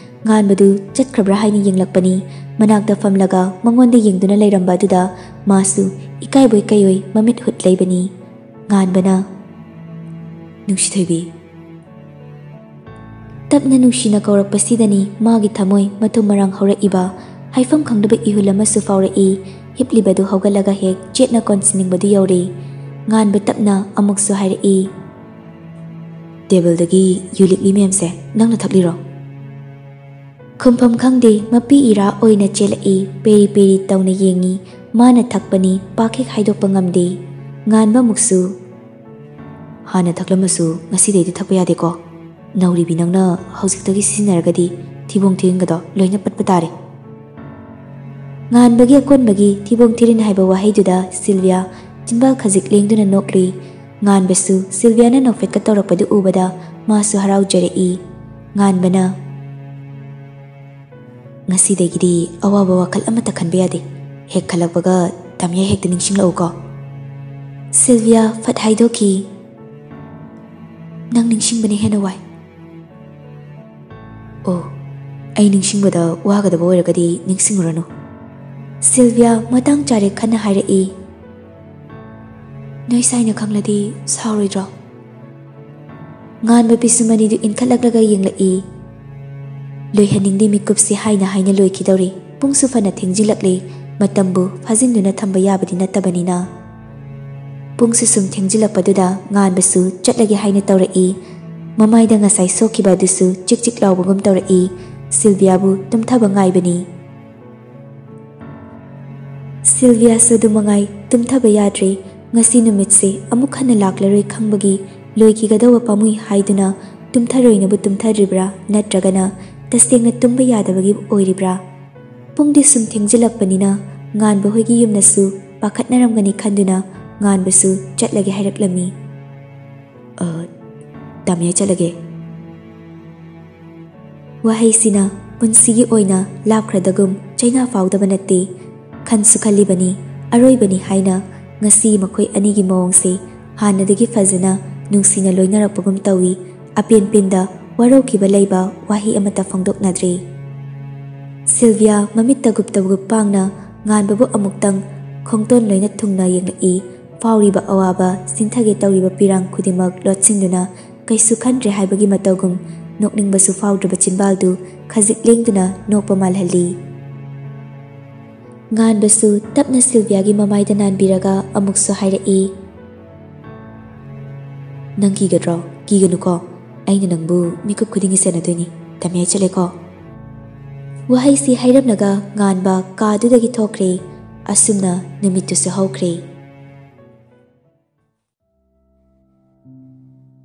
ꯉꯥꯟꯕꯗꯨ ꯆꯠꯈ꯭ꯔꯕ꯭ꯔꯥ ꯍꯥꯏꯅ ꯌꯦꯡꯂꯛꯄꯅꯤ꯫ ꯃꯅꯥꯛꯇ ꯐꯝꯂꯒ ꯃꯉꯣꯟꯗ ꯌꯦꯡꯗꯨꯅ ꯂꯩꯔꯝꯕ ꯑꯗꯨꯗ ꯃꯥꯁꯨ ꯏꯀꯥꯏꯕꯣꯏ ꯀꯩꯑꯣꯏ ꯃꯃꯤꯠ ꯍꯨꯠ ꯂꯩꯕꯅꯤ꯫ ꯉꯥꯟꯕꯅ, "ꯅꯨꯡꯁꯤꯊꯣꯏꯕꯤ꯫" ꯇꯞꯅ ꯅꯨꯡꯁꯤꯅ ꯀꯧꯔꯛꯄꯁꯤꯗꯅꯤ ꯃꯥꯒꯤ ꯊꯃꯣꯏ ꯃꯊꯨꯝ ꯃꯔꯥꯡ ꯍꯧꯔꯛꯏꯕ꯫ ꯍꯥꯏꯐꯝ ꯈꯪꯗꯕ ꯏꯍꯨꯜ ꯑꯃꯁꯨ ꯐꯥꯎꯔꯛꯏ꯫ ꯍꯤꯞꯂꯤꯕꯗꯨ ꯍꯧꯒꯠꯂꯒ ꯍꯦꯛ ꯆꯦꯠꯅ ꯀꯣꯟꯁꯤꯟꯅꯤꯡꯕꯗꯨ ꯌꯧꯔꯦ꯫ ꯉꯥꯟꯕ ꯇꯞꯅ ꯑꯃꯨꯛꯁꯨ ꯍꯥꯏꯔꯛꯏ, ꯇꯦꯕꯜꯗꯒꯤ ꯌꯨ ꯂꯤꯛꯂꯤ ꯃꯌꯥꯝꯁꯦ ꯅꯪꯅ ꯊꯛꯂꯤꯔꯣ? ꯈꯨꯝꯐꯝ ꯈꯪꯗꯦ, ꯃꯄꯤ ꯏꯔꯥ ꯑꯣꯏꯅ ꯆꯦꯜꯂꯛꯏ꯫ ꯄꯦꯔꯤ ꯄꯦꯔꯤ ꯇꯧꯅ ꯌꯦꯡꯉꯤ꯫ ꯃꯥꯅ ꯊꯛꯄꯅꯤ, ꯄꯥꯛ ꯍꯦꯛ ꯍꯥꯏꯗꯣꯛꯄ ꯉꯝꯗꯦ꯫ ꯉꯥꯟꯕ ꯑꯃꯨꯛꯁꯨ, "ꯍꯥꯟꯅ ꯊꯛꯂꯝꯃꯁꯨ ꯉꯁꯤꯗꯩꯗꯤ ꯊꯛꯄ ꯌꯥꯗꯦꯀꯣ꯫ ꯅꯧꯔꯤꯕꯤ ꯅꯪꯅ ꯍꯧꯖꯤꯛꯇꯒꯤ ꯁꯤꯖꯤꯟꯅꯔꯒꯗꯤ ꯊꯤꯕꯣꯡ ꯊꯤꯔꯤꯟꯒꯗꯣ ꯂꯣꯏꯅ ꯄꯠꯄ ꯇꯥꯔꯦ꯫" ꯉꯥꯟꯕꯒꯤ ꯑꯀꯣꯟꯕꯒꯤ ꯊꯤꯕꯣꯡ ꯊꯤꯔꯤꯟ ꯍꯥꯏꯕ ꯋꯥꯍꯩꯗꯨꯗ ꯁꯤꯜꯚꯤꯌꯥ ꯆꯤꯟꯕꯥꯜ ꯈꯖꯤꯛ ꯂꯦꯡꯗꯨꯅ ꯅꯣꯛꯂꯨꯏ꯫ ꯉꯥꯟꯕꯁꯨ ꯁꯤꯜꯚꯤꯌꯥꯅ ꯅꯣꯛꯐꯦꯠꯀ ꯇꯧꯔꯛꯄꯗꯨ ꯎꯕꯗ ꯃꯥꯁꯨ ꯍꯔꯥꯎꯖꯔꯛꯏ꯫ ꯉꯥꯟꯕꯅ, "ꯉꯁꯤꯗꯒꯤꯗꯤ ꯑꯋꯥꯕ ꯋꯥꯈꯜ ꯑꯃꯠꯇ ꯈꯟꯕ ꯌꯥꯗꯦ꯫ ꯍꯦꯛ ꯈꯜꯂꯛꯄꯒ ꯇꯥꯃꯤꯌꯥ ꯍꯦꯛꯇ ꯅꯤꯡꯁꯤꯡꯂꯛꯎꯀꯣ꯫" ꯁꯤꯜꯚꯤꯌꯥ ꯐꯠ ꯍꯥꯏꯗꯣꯛꯈꯤ, "ꯅꯪ ꯅꯤꯡꯁꯤꯡꯕꯅ ꯍꯦꯟꯅ ꯋꯥꯏ꯫" "ꯑꯣ, ꯑꯩ ꯅꯤꯡꯁꯤꯡꯕꯗ ꯋꯥꯒꯗꯕ ꯑꯣꯏꯔꯒꯗꯤ ꯅꯤꯡꯁꯤꯡꯉꯨꯔꯅꯨ꯫" ꯁꯤꯜꯚꯤꯌꯥ ꯃꯇꯥꯡ ꯆꯥꯔꯦ ꯈꯟꯅ ꯍꯥꯏꯔꯛꯏ꯫ "ꯅꯣꯏ ꯁꯥꯏꯅ ꯈꯪꯂꯗꯤ ꯁꯥꯎꯔꯣꯏꯗ꯭ꯔꯣ?" ꯉꯥꯟꯕ ꯄꯤꯁꯨꯝ ꯑꯅꯤꯗꯨ ꯏꯟꯈꯠꯂꯛꯂꯒ ꯌꯦꯡꯂꯛꯏ꯫ "ꯂꯣꯏꯍꯟꯅꯤꯡꯗꯦ, ꯃꯤꯀꯨꯞꯁꯤ ꯍꯥꯏꯅ ꯍꯥꯏꯅ ꯂꯣꯏꯈꯤꯗꯧꯔꯦ꯫ ꯄꯨꯡꯁꯨ ꯐꯅ ꯊꯦꯡꯖꯤꯜꯂꯛꯂꯦ꯫ ꯃꯇꯝꯕꯨ ꯐꯥꯖꯤꯟꯗꯨꯅ ꯊꯝꯕ ꯌꯥꯕꯗꯤ ꯅꯠꯇꯕꯅꯤꯅ꯫" ꯄꯨꯡꯁꯨ ꯁꯨꯝ ꯊꯦꯡꯖꯤꯜꯂꯛꯄꯗꯨꯗ ꯉꯥꯟꯕꯁꯨ ꯆꯠꯂꯒꯦ ꯍꯥꯏꯅ ꯇꯧꯔꯛꯏ꯫ ꯃꯃꯥꯏꯗ ꯉꯁꯥꯏ ꯁꯣꯛꯈꯤꯕ ꯑꯗꯨꯁꯨ ꯆꯤꯛ ꯆꯤꯛ ꯂꯥꯎꯕꯒꯨꯝ ꯇꯧꯔꯛꯏ꯫ ꯁꯤꯜꯚꯤꯌꯥꯕꯨ ꯇꯨꯝꯊꯕ ꯉꯥꯏꯕꯅꯤ꯫ ꯁꯤꯜꯚꯤꯌꯥꯁꯨ ꯑꯗꯨ ꯃꯉꯥꯏ, ꯇꯨꯝꯊꯕ ꯌꯥꯗ꯭ꯔꯦ꯫ ꯉꯁꯤ ꯅꯨꯃꯤꯠꯁꯦ ꯑꯃꯨꯛ ꯍꯟꯅ ꯂꯥꯛꯂꯔꯣꯏ ꯈꯪꯕꯒꯤ ꯂꯣꯏꯈꯤꯒꯗꯧꯕ ꯄꯥꯝꯃꯨꯏ ꯍꯥꯏꯗꯨꯅ ꯇꯨꯝꯊꯔꯣꯏꯅꯕꯨ ꯇꯨꯝꯊꯗ꯭ꯔꯤꯕ꯭ꯔꯥ, ꯅꯠꯇ꯭ꯔꯒꯅ ꯇꯁꯦꯡꯅ ꯇꯨꯝꯕ ꯌꯥꯗꯕꯒꯤ ꯑꯣꯏꯔꯤꯕ꯭ꯔꯥ? ꯄꯨꯡꯗꯤ ꯁꯨꯝ ꯊꯦꯡꯖꯤꯜꯂꯛꯄꯅꯤꯅ ꯉꯥꯟꯕ ꯍꯣꯏꯒꯤ ꯌꯨꯝꯅꯁꯨ ꯄꯥꯈꯠꯅꯔꯝꯒꯅꯤ ꯈꯟꯗꯨꯅ ꯉꯥꯟꯕꯁꯨ ꯆꯠꯂꯒꯦ ꯍꯥꯏꯔꯛꯂꯝꯃꯤ꯫ "ꯑ, ꯇꯥꯃꯤꯌꯥ, ꯆꯠꯂꯒꯦ꯫" ꯋꯥꯍꯩꯁꯤꯅ ꯄꯨꯟꯁꯤꯒꯤ ꯑꯣꯏꯅ ꯂꯥꯞꯈ꯭ꯔꯗꯒꯨꯝ ꯆꯩꯅꯥ ꯐꯥꯎꯗꯕ ꯅꯠꯇꯦ꯫ ꯈꯟꯁꯨ ꯈꯜꯂꯤꯕꯅꯤ, ꯑꯔꯣꯏꯕꯅꯤ ꯍꯥꯏꯅ꯫ ꯉꯁꯤ ꯃꯈꯣꯏ ꯑꯅꯤꯒꯤ ꯃꯑꯣꯡꯁꯦ ꯍꯥꯟꯅꯗꯒꯤ ꯐꯖꯅ ꯅꯨꯡꯁꯤꯅ ꯂꯣꯏꯅꯔꯛꯄꯒꯨꯝ ꯇꯧꯏ꯫ ꯑꯄꯦꯟ ꯄꯦꯟꯗ ꯋꯥꯔꯧꯈꯤꯕ ꯂꯩꯕ ꯋꯥꯍꯩ ꯑꯃꯠꯇ ꯐꯣꯡꯗꯣꯛꯅꯗ꯭ꯔꯦ꯫ ꯁꯤꯜꯚꯤꯌꯥ ꯃꯃꯤꯠ ꯇꯒꯨꯞ ꯇꯒꯨꯞ ꯄꯥꯡꯅ ꯉꯥꯟꯕꯕꯨ ꯑꯃꯨꯛꯇꯪ ꯈꯣꯡꯇꯣꯟ ꯂꯣꯏꯅ ꯊꯨꯡꯅ ꯌꯦꯡꯂꯛꯏ꯫ ꯐꯥꯎꯔꯤꯕ ꯑꯋꯥꯕ, ꯆꯤꯟꯊꯒꯦ ꯇꯧꯔꯤꯕ ꯄꯤꯔꯥꯡ ꯈꯨꯗꯤꯡꯃꯛ ꯂꯣꯠꯁꯤꯟꯗꯨꯅ ꯀꯩꯁꯨ ꯈꯟꯗ꯭ꯔꯦ ꯍꯥꯏꯕꯒꯤ ꯃꯇꯧꯒꯨꯝ ꯅꯣꯛꯅꯤꯡꯕꯁꯨ ꯐꯥꯎꯗ꯭ꯔꯕ ꯆꯤꯟꯕꯥꯜꯗꯨ ꯈꯖꯤꯛ ꯂꯦꯡꯗꯨꯅ ꯅꯣꯛꯄ ꯃꯥꯜꯍꯜꯂꯤ꯫ ꯉꯥꯟꯕꯁꯨ ꯇꯞꯅ ꯁꯤꯜꯚꯤꯌꯥꯒꯤ ꯃꯃꯥꯏꯗ ꯅꯥꯟꯕꯤꯔꯒ ꯑꯃꯨꯛꯁꯨ ꯍꯥꯏꯔꯛꯏ, "ꯅꯪ ꯀꯤꯒꯗ꯭ꯔꯣ?" "ꯀꯤꯒꯅꯨꯀꯣ, ꯑꯩꯅ ꯅꯪꯕꯨ ꯃꯤꯀꯨꯞ ꯈꯨꯗꯤꯡꯒꯤ ꯁꯦꯟꯅꯗꯣꯏꯅꯤ꯫ ꯇꯝꯌꯥꯏ ꯆꯠꯂꯦꯀꯣ?" ꯋꯥꯍꯩꯁꯤ ꯍꯥꯏꯔꯝꯂꯒ ꯉꯥꯟꯕ ꯀꯥꯗꯨꯗꯒꯤ ꯊꯣꯛꯈ꯭ꯔꯦ꯫ ꯑꯁꯨꯝꯅ ꯅꯨꯃꯤꯠꯇꯨꯁꯨ ꯍꯧꯈ꯭ꯔꯦ꯫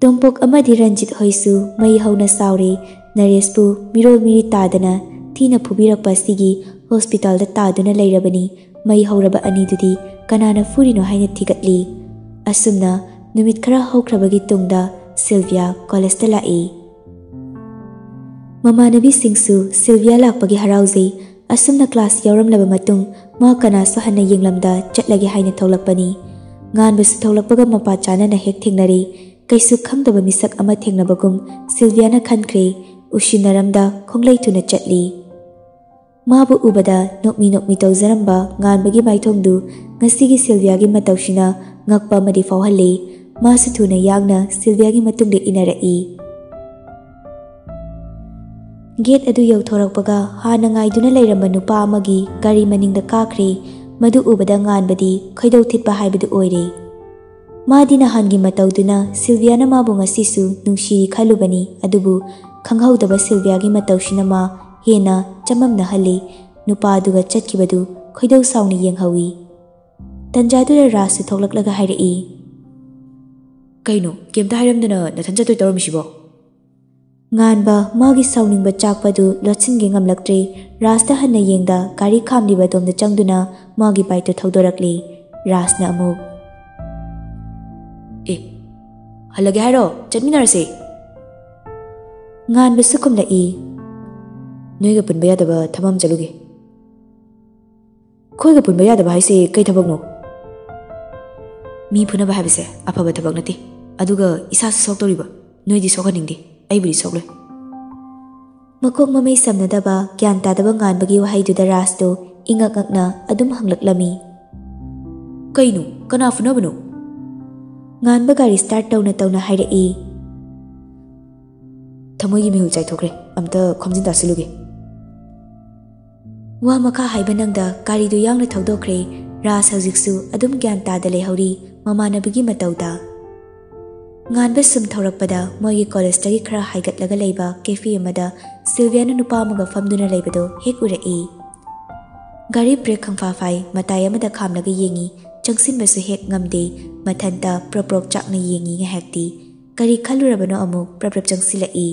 ꯇꯣꯝꯄꯣꯛ ꯑꯃꯗꯤ ꯔꯟꯖꯤꯠ ꯍꯣꯏꯁꯨ ꯃꯩ ꯍꯧꯅ ꯁꯥꯎꯔꯦ꯫ ꯅꯔꯦꯁꯄꯨ ꯃꯤꯔꯣꯜ ꯃꯤꯔꯤ ꯇꯥꯗꯅ ꯊꯤꯅ ꯐꯨꯕꯤꯔꯛꯄ ꯑꯁꯤꯒꯤ ꯍꯣꯁꯄꯤꯇꯥꯜꯗ ꯇꯥꯗꯨꯅ ꯂꯩꯔꯕꯅꯤ꯫ ꯃꯩ ꯍꯧꯔꯕ ꯑꯅꯤꯗꯨꯗꯤ ꯀꯅꯥꯅ ꯐꯨꯔꯤꯅꯣ ꯍꯥꯏꯅ ꯊꯤꯒꯠꯂꯤ꯫ ꯑꯁꯨꯝꯅ ꯅꯨꯃꯤꯠ ꯈꯔ ꯍꯧꯈ꯭ꯔꯕꯒꯤ ꯇꯨꯡꯗ ꯁꯤꯜꯚꯤꯌꯥ ꯀꯣꯂꯦꯖꯇ ꯂꯥꯛꯏ꯫ ꯃꯃꯥꯟꯅꯕꯤꯁꯤꯡꯁꯨ ꯁꯤꯜꯚꯤꯌꯥ ꯂꯥꯛꯄꯒꯤ ꯍꯔꯥꯎꯖꯩ꯫ ꯑꯁꯨꯝꯅ ꯀ꯭ꯂꯥꯁ ꯌꯥꯎꯔꯝꯂꯕ ꯃꯇꯨꯡ ꯃꯥ ꯀꯅꯥꯁꯨ ꯍꯟꯅ ꯌꯦꯡꯂꯝꯗ ꯆꯠꯂꯒꯦ ꯍꯥꯏꯅ ꯊꯣꯛꯂꯛꯄꯅꯤ꯫ ꯉꯥꯟꯕꯁꯨ ꯊꯣꯛꯂꯛꯄꯒ ꯃꯄꯥ ꯆꯥꯅꯅ ꯍꯦꯛ ꯊꯦꯡꯅꯔꯦ꯫ ꯀꯩꯁꯨ ꯈꯪꯗꯕ ꯃꯤꯁꯛ ꯑꯃ ꯊꯦꯡꯅꯕꯒꯨꯝ ꯁꯤꯜꯚꯤꯌꯥꯅ ꯈꯟꯈ꯭ꯔꯦ꯫ ꯎꯁꯤꯟꯅꯔꯝꯗ ꯈꯣꯡꯂꯩ ꯊꯨꯅ ꯆꯠꯂꯤ꯫ ꯃꯥꯕꯨ ꯎꯕꯗ ꯅꯣꯛꯃꯤ ꯅꯣꯛꯃꯤ ꯇꯧꯖꯔꯝꯕ ꯉꯥꯟꯕꯒꯤ ꯃꯥꯏꯊꯣꯡꯗꯨ ꯉꯁꯤꯒꯤ ꯁꯤꯜꯚꯤꯌꯥꯒꯤ ꯃꯇꯧꯁꯤꯅ ꯉꯛꯄ ꯑꯃꯗꯤ ꯐꯥꯎꯍꯜꯂꯤ꯫ ꯃꯥꯁꯨ ꯊꯨꯅ ꯌꯥꯡꯅ ꯁꯤꯜꯚꯤꯌꯥꯒꯤ ꯃꯇꯨꯡꯗ ꯏꯟꯅꯔꯛꯏ꯫ ꯒꯦꯠ ꯑꯗꯨ ꯌꯧꯊꯣꯔꯛꯄꯒ ꯍꯥꯟꯅ ꯉꯥꯏꯗꯨꯅ ꯂꯩꯔꯝꯕ ꯅꯨꯄꯥ ꯑꯃꯒꯤ ꯒꯥꯔꯤ ꯃꯅꯤꯡꯗ ꯀꯥꯈ꯭ꯔꯦ꯫ ꯃꯗꯨ ꯎꯕꯗ ꯉꯥꯟꯕꯗꯤ ꯈꯣꯏꯗꯧ ꯊꯤꯠꯄ ꯍꯥꯏꯕꯗꯨ ꯑꯣꯏꯔꯦ꯫ ꯃꯥꯗꯤ ꯅꯍꯥꯟꯒꯤ ꯃꯇꯧꯗꯨꯅ ꯁꯤꯜꯚꯤꯌꯥꯅ ꯃꯥꯕꯨ ꯉꯁꯤꯁꯨ ꯅꯨꯡꯁꯤꯔꯤ ꯈꯜꯂꯨꯕꯅꯤ, ꯑꯗꯨꯕꯨ ꯈꯪꯍꯧꯗꯕ ꯁꯤꯜꯚꯤꯌꯥꯒꯤ ꯃꯇꯧꯁꯤꯅ ꯃꯥ ꯍꯦꯟꯅ ꯆꯃꯝꯅꯍꯜꯂꯤ꯫ ꯅꯨꯄꯥ ꯑꯗꯨꯒ ꯆꯠꯈꯤꯕꯗꯨ ꯈꯣꯏꯗꯧ ꯁꯥꯎꯅ ꯌꯦꯡꯍꯧꯏ꯫ ꯇꯟꯖꯥꯗꯨꯗ ꯔꯥꯖꯁꯨ ꯊꯣꯛꯂꯛꯂꯒ ꯍꯥꯏꯔꯛꯏ, "ꯀꯩꯅꯣ, ꯀꯩꯝꯇ ꯍꯥꯏꯔꯝꯗꯅ ꯅꯊꯟ ꯆꯠꯇꯣꯏ ꯇꯧꯔꯝꯃꯤꯁꯤꯕꯣ?" ꯉꯥꯟꯕ ꯃꯥꯒꯤ ꯁꯥꯎꯅꯤꯡꯕ ꯆꯥꯛꯄꯗꯨ ꯂꯣꯠꯁꯤꯟꯒꯦ ꯉꯝꯂꯛꯇ꯭ꯔꯦ꯫ ꯔꯥꯖꯇ ꯍꯟꯅ ꯌꯦꯡꯗ ꯒꯥꯔꯤ ꯈꯥꯝꯂꯤꯕ ꯑꯗꯣꯝꯗ ꯆꯪꯗꯨꯅ ꯃꯥꯒꯤ ꯕꯥꯏꯛꯇꯨ ꯊꯧꯗꯣꯔꯛꯂꯤ꯫ ꯔꯥꯖꯅ ꯑꯃꯨꯛ, "ꯑꯦ, ꯍꯜꯂꯒꯦ ꯍꯥꯏꯔꯣ? ꯆꯠꯃꯤꯟꯅꯔꯁꯦ?" ꯉꯥꯟꯕꯁꯨ ꯈꯨꯝꯂꯛꯏ, "ꯅꯣꯏꯒ ꯄꯨꯟꯕ ꯌꯥꯗꯕ ꯊꯕꯛ ꯑꯃ ꯆꯠꯂꯨꯒꯦ꯫" "ꯑꯩꯈꯣꯏꯒ ꯄꯨꯟꯕ ꯌꯥꯗꯕ ꯍꯥꯏꯁꯦ ꯀꯩ ꯊꯕꯛꯅꯣ?" "ꯃꯤ ꯐꯨꯅꯕ ꯍꯥꯏꯕꯁꯦ ꯑꯐꯕ ꯊꯕꯛ ꯅꯠꯇꯦ, ꯑꯗꯨꯒ ꯏꯁꯥꯁꯨ ꯁꯣꯛꯇꯧꯔꯤꯕ꯫ ꯅꯣꯏꯗꯤ ꯁꯣꯛꯍꯟꯅꯤꯡꯗꯦ, ꯑꯩꯕꯨꯗꯤ ꯁꯣꯛꯂꯣꯏ꯫" ꯃꯀꯣꯛ ꯃꯃꯩ ꯁꯝꯅꯗꯕ, ꯒ꯭ꯌꯥꯟ ꯇꯥꯗꯕ ꯉꯥꯟꯕꯒꯤ ꯋꯥꯍꯩꯗꯨꯗ ꯔꯥꯖꯇꯨ ꯏꯉꯛ ꯉꯛꯅ ꯑꯗꯨꯝ ꯍꯪꯂꯛꯂꯝꯃꯤ, "ꯀꯩꯅꯣ? ꯀꯅꯥ ꯐꯨꯅꯕꯅꯣ?" ꯉꯥꯟꯕ ꯒꯥꯔꯤ ꯁ꯭ꯇꯥꯔꯠ ꯇꯧꯅ ꯇꯧꯅ ꯍꯥꯏꯔꯛꯏ, "ꯊꯃꯣꯏꯒꯤ ꯃꯤꯍꯨꯜ ꯆꯥꯏꯊꯣꯛꯈ꯭ꯔꯦ, ꯑꯝꯇ ꯈꯣꯝꯖꯤꯟ ꯇꯥꯁꯤꯜꯂꯨꯒꯦ꯫" ꯋꯥ ꯃꯈꯥ ꯍꯥꯏꯕ ꯅꯪꯗ ꯒꯥꯔꯤꯗꯨ ꯌꯥꯡꯅ ꯊꯧꯗꯣꯛꯈ꯭ꯔꯦ꯫ ꯔꯥꯖ ꯍꯧꯖꯤꯛꯁꯨ ꯑꯗꯨꯝ ꯒ꯭ꯌꯥꯟ ꯇꯥꯗ ꯂꯩꯍꯧꯔꯤ ꯃꯃꯥꯟꯅꯕꯒꯤ ꯃꯇꯧꯗ꯫ ꯉꯥꯟꯕ ꯁꯨꯝ ꯊꯧꯔꯛꯄꯗ ꯃꯣꯏꯒꯤ ꯀꯣꯂꯦꯖꯇꯒꯤ ꯈꯔ ꯍꯥꯏꯒꯠꯂꯒ ꯂꯩꯕ ꯀꯦꯐꯦ ꯑꯃꯗ ꯁꯤꯜꯚꯤꯌꯥꯅ ꯅꯨꯄꯥ ꯑꯃꯒ ꯐꯝꯗꯨꯅ ꯂꯩꯕꯗꯨ ꯍꯦꯛ ꯎꯔꯛꯏ꯫ ꯒꯥꯔꯤ ꯕ꯭ꯔꯦꯛ ꯈꯪꯐꯥ ꯐꯥꯏ ꯃꯇꯥꯏ ꯑꯃꯗ ꯈꯥꯝꯂꯒ ꯌꯦꯡꯏ꯫ ꯆꯪꯁꯤꯟꯕꯁꯨ ꯍꯦꯛ ꯉꯝꯗꯦ꯫ ꯃꯊꯟꯇ ꯄ꯭ꯔꯣꯞ ꯄ꯭ꯔꯣꯞ ꯆꯥꯛꯅ ꯌꯦꯡꯏ ꯉꯥꯏꯍꯥꯛꯇꯤ꯫ ꯀꯔꯤ ꯈꯜꯂꯨꯔꯕꯅꯣ ꯑꯃꯨꯛ ꯄ꯭ꯔꯞ ꯄ꯭ꯔꯞ ꯆꯪꯁꯤꯜꯂꯛꯏ꯫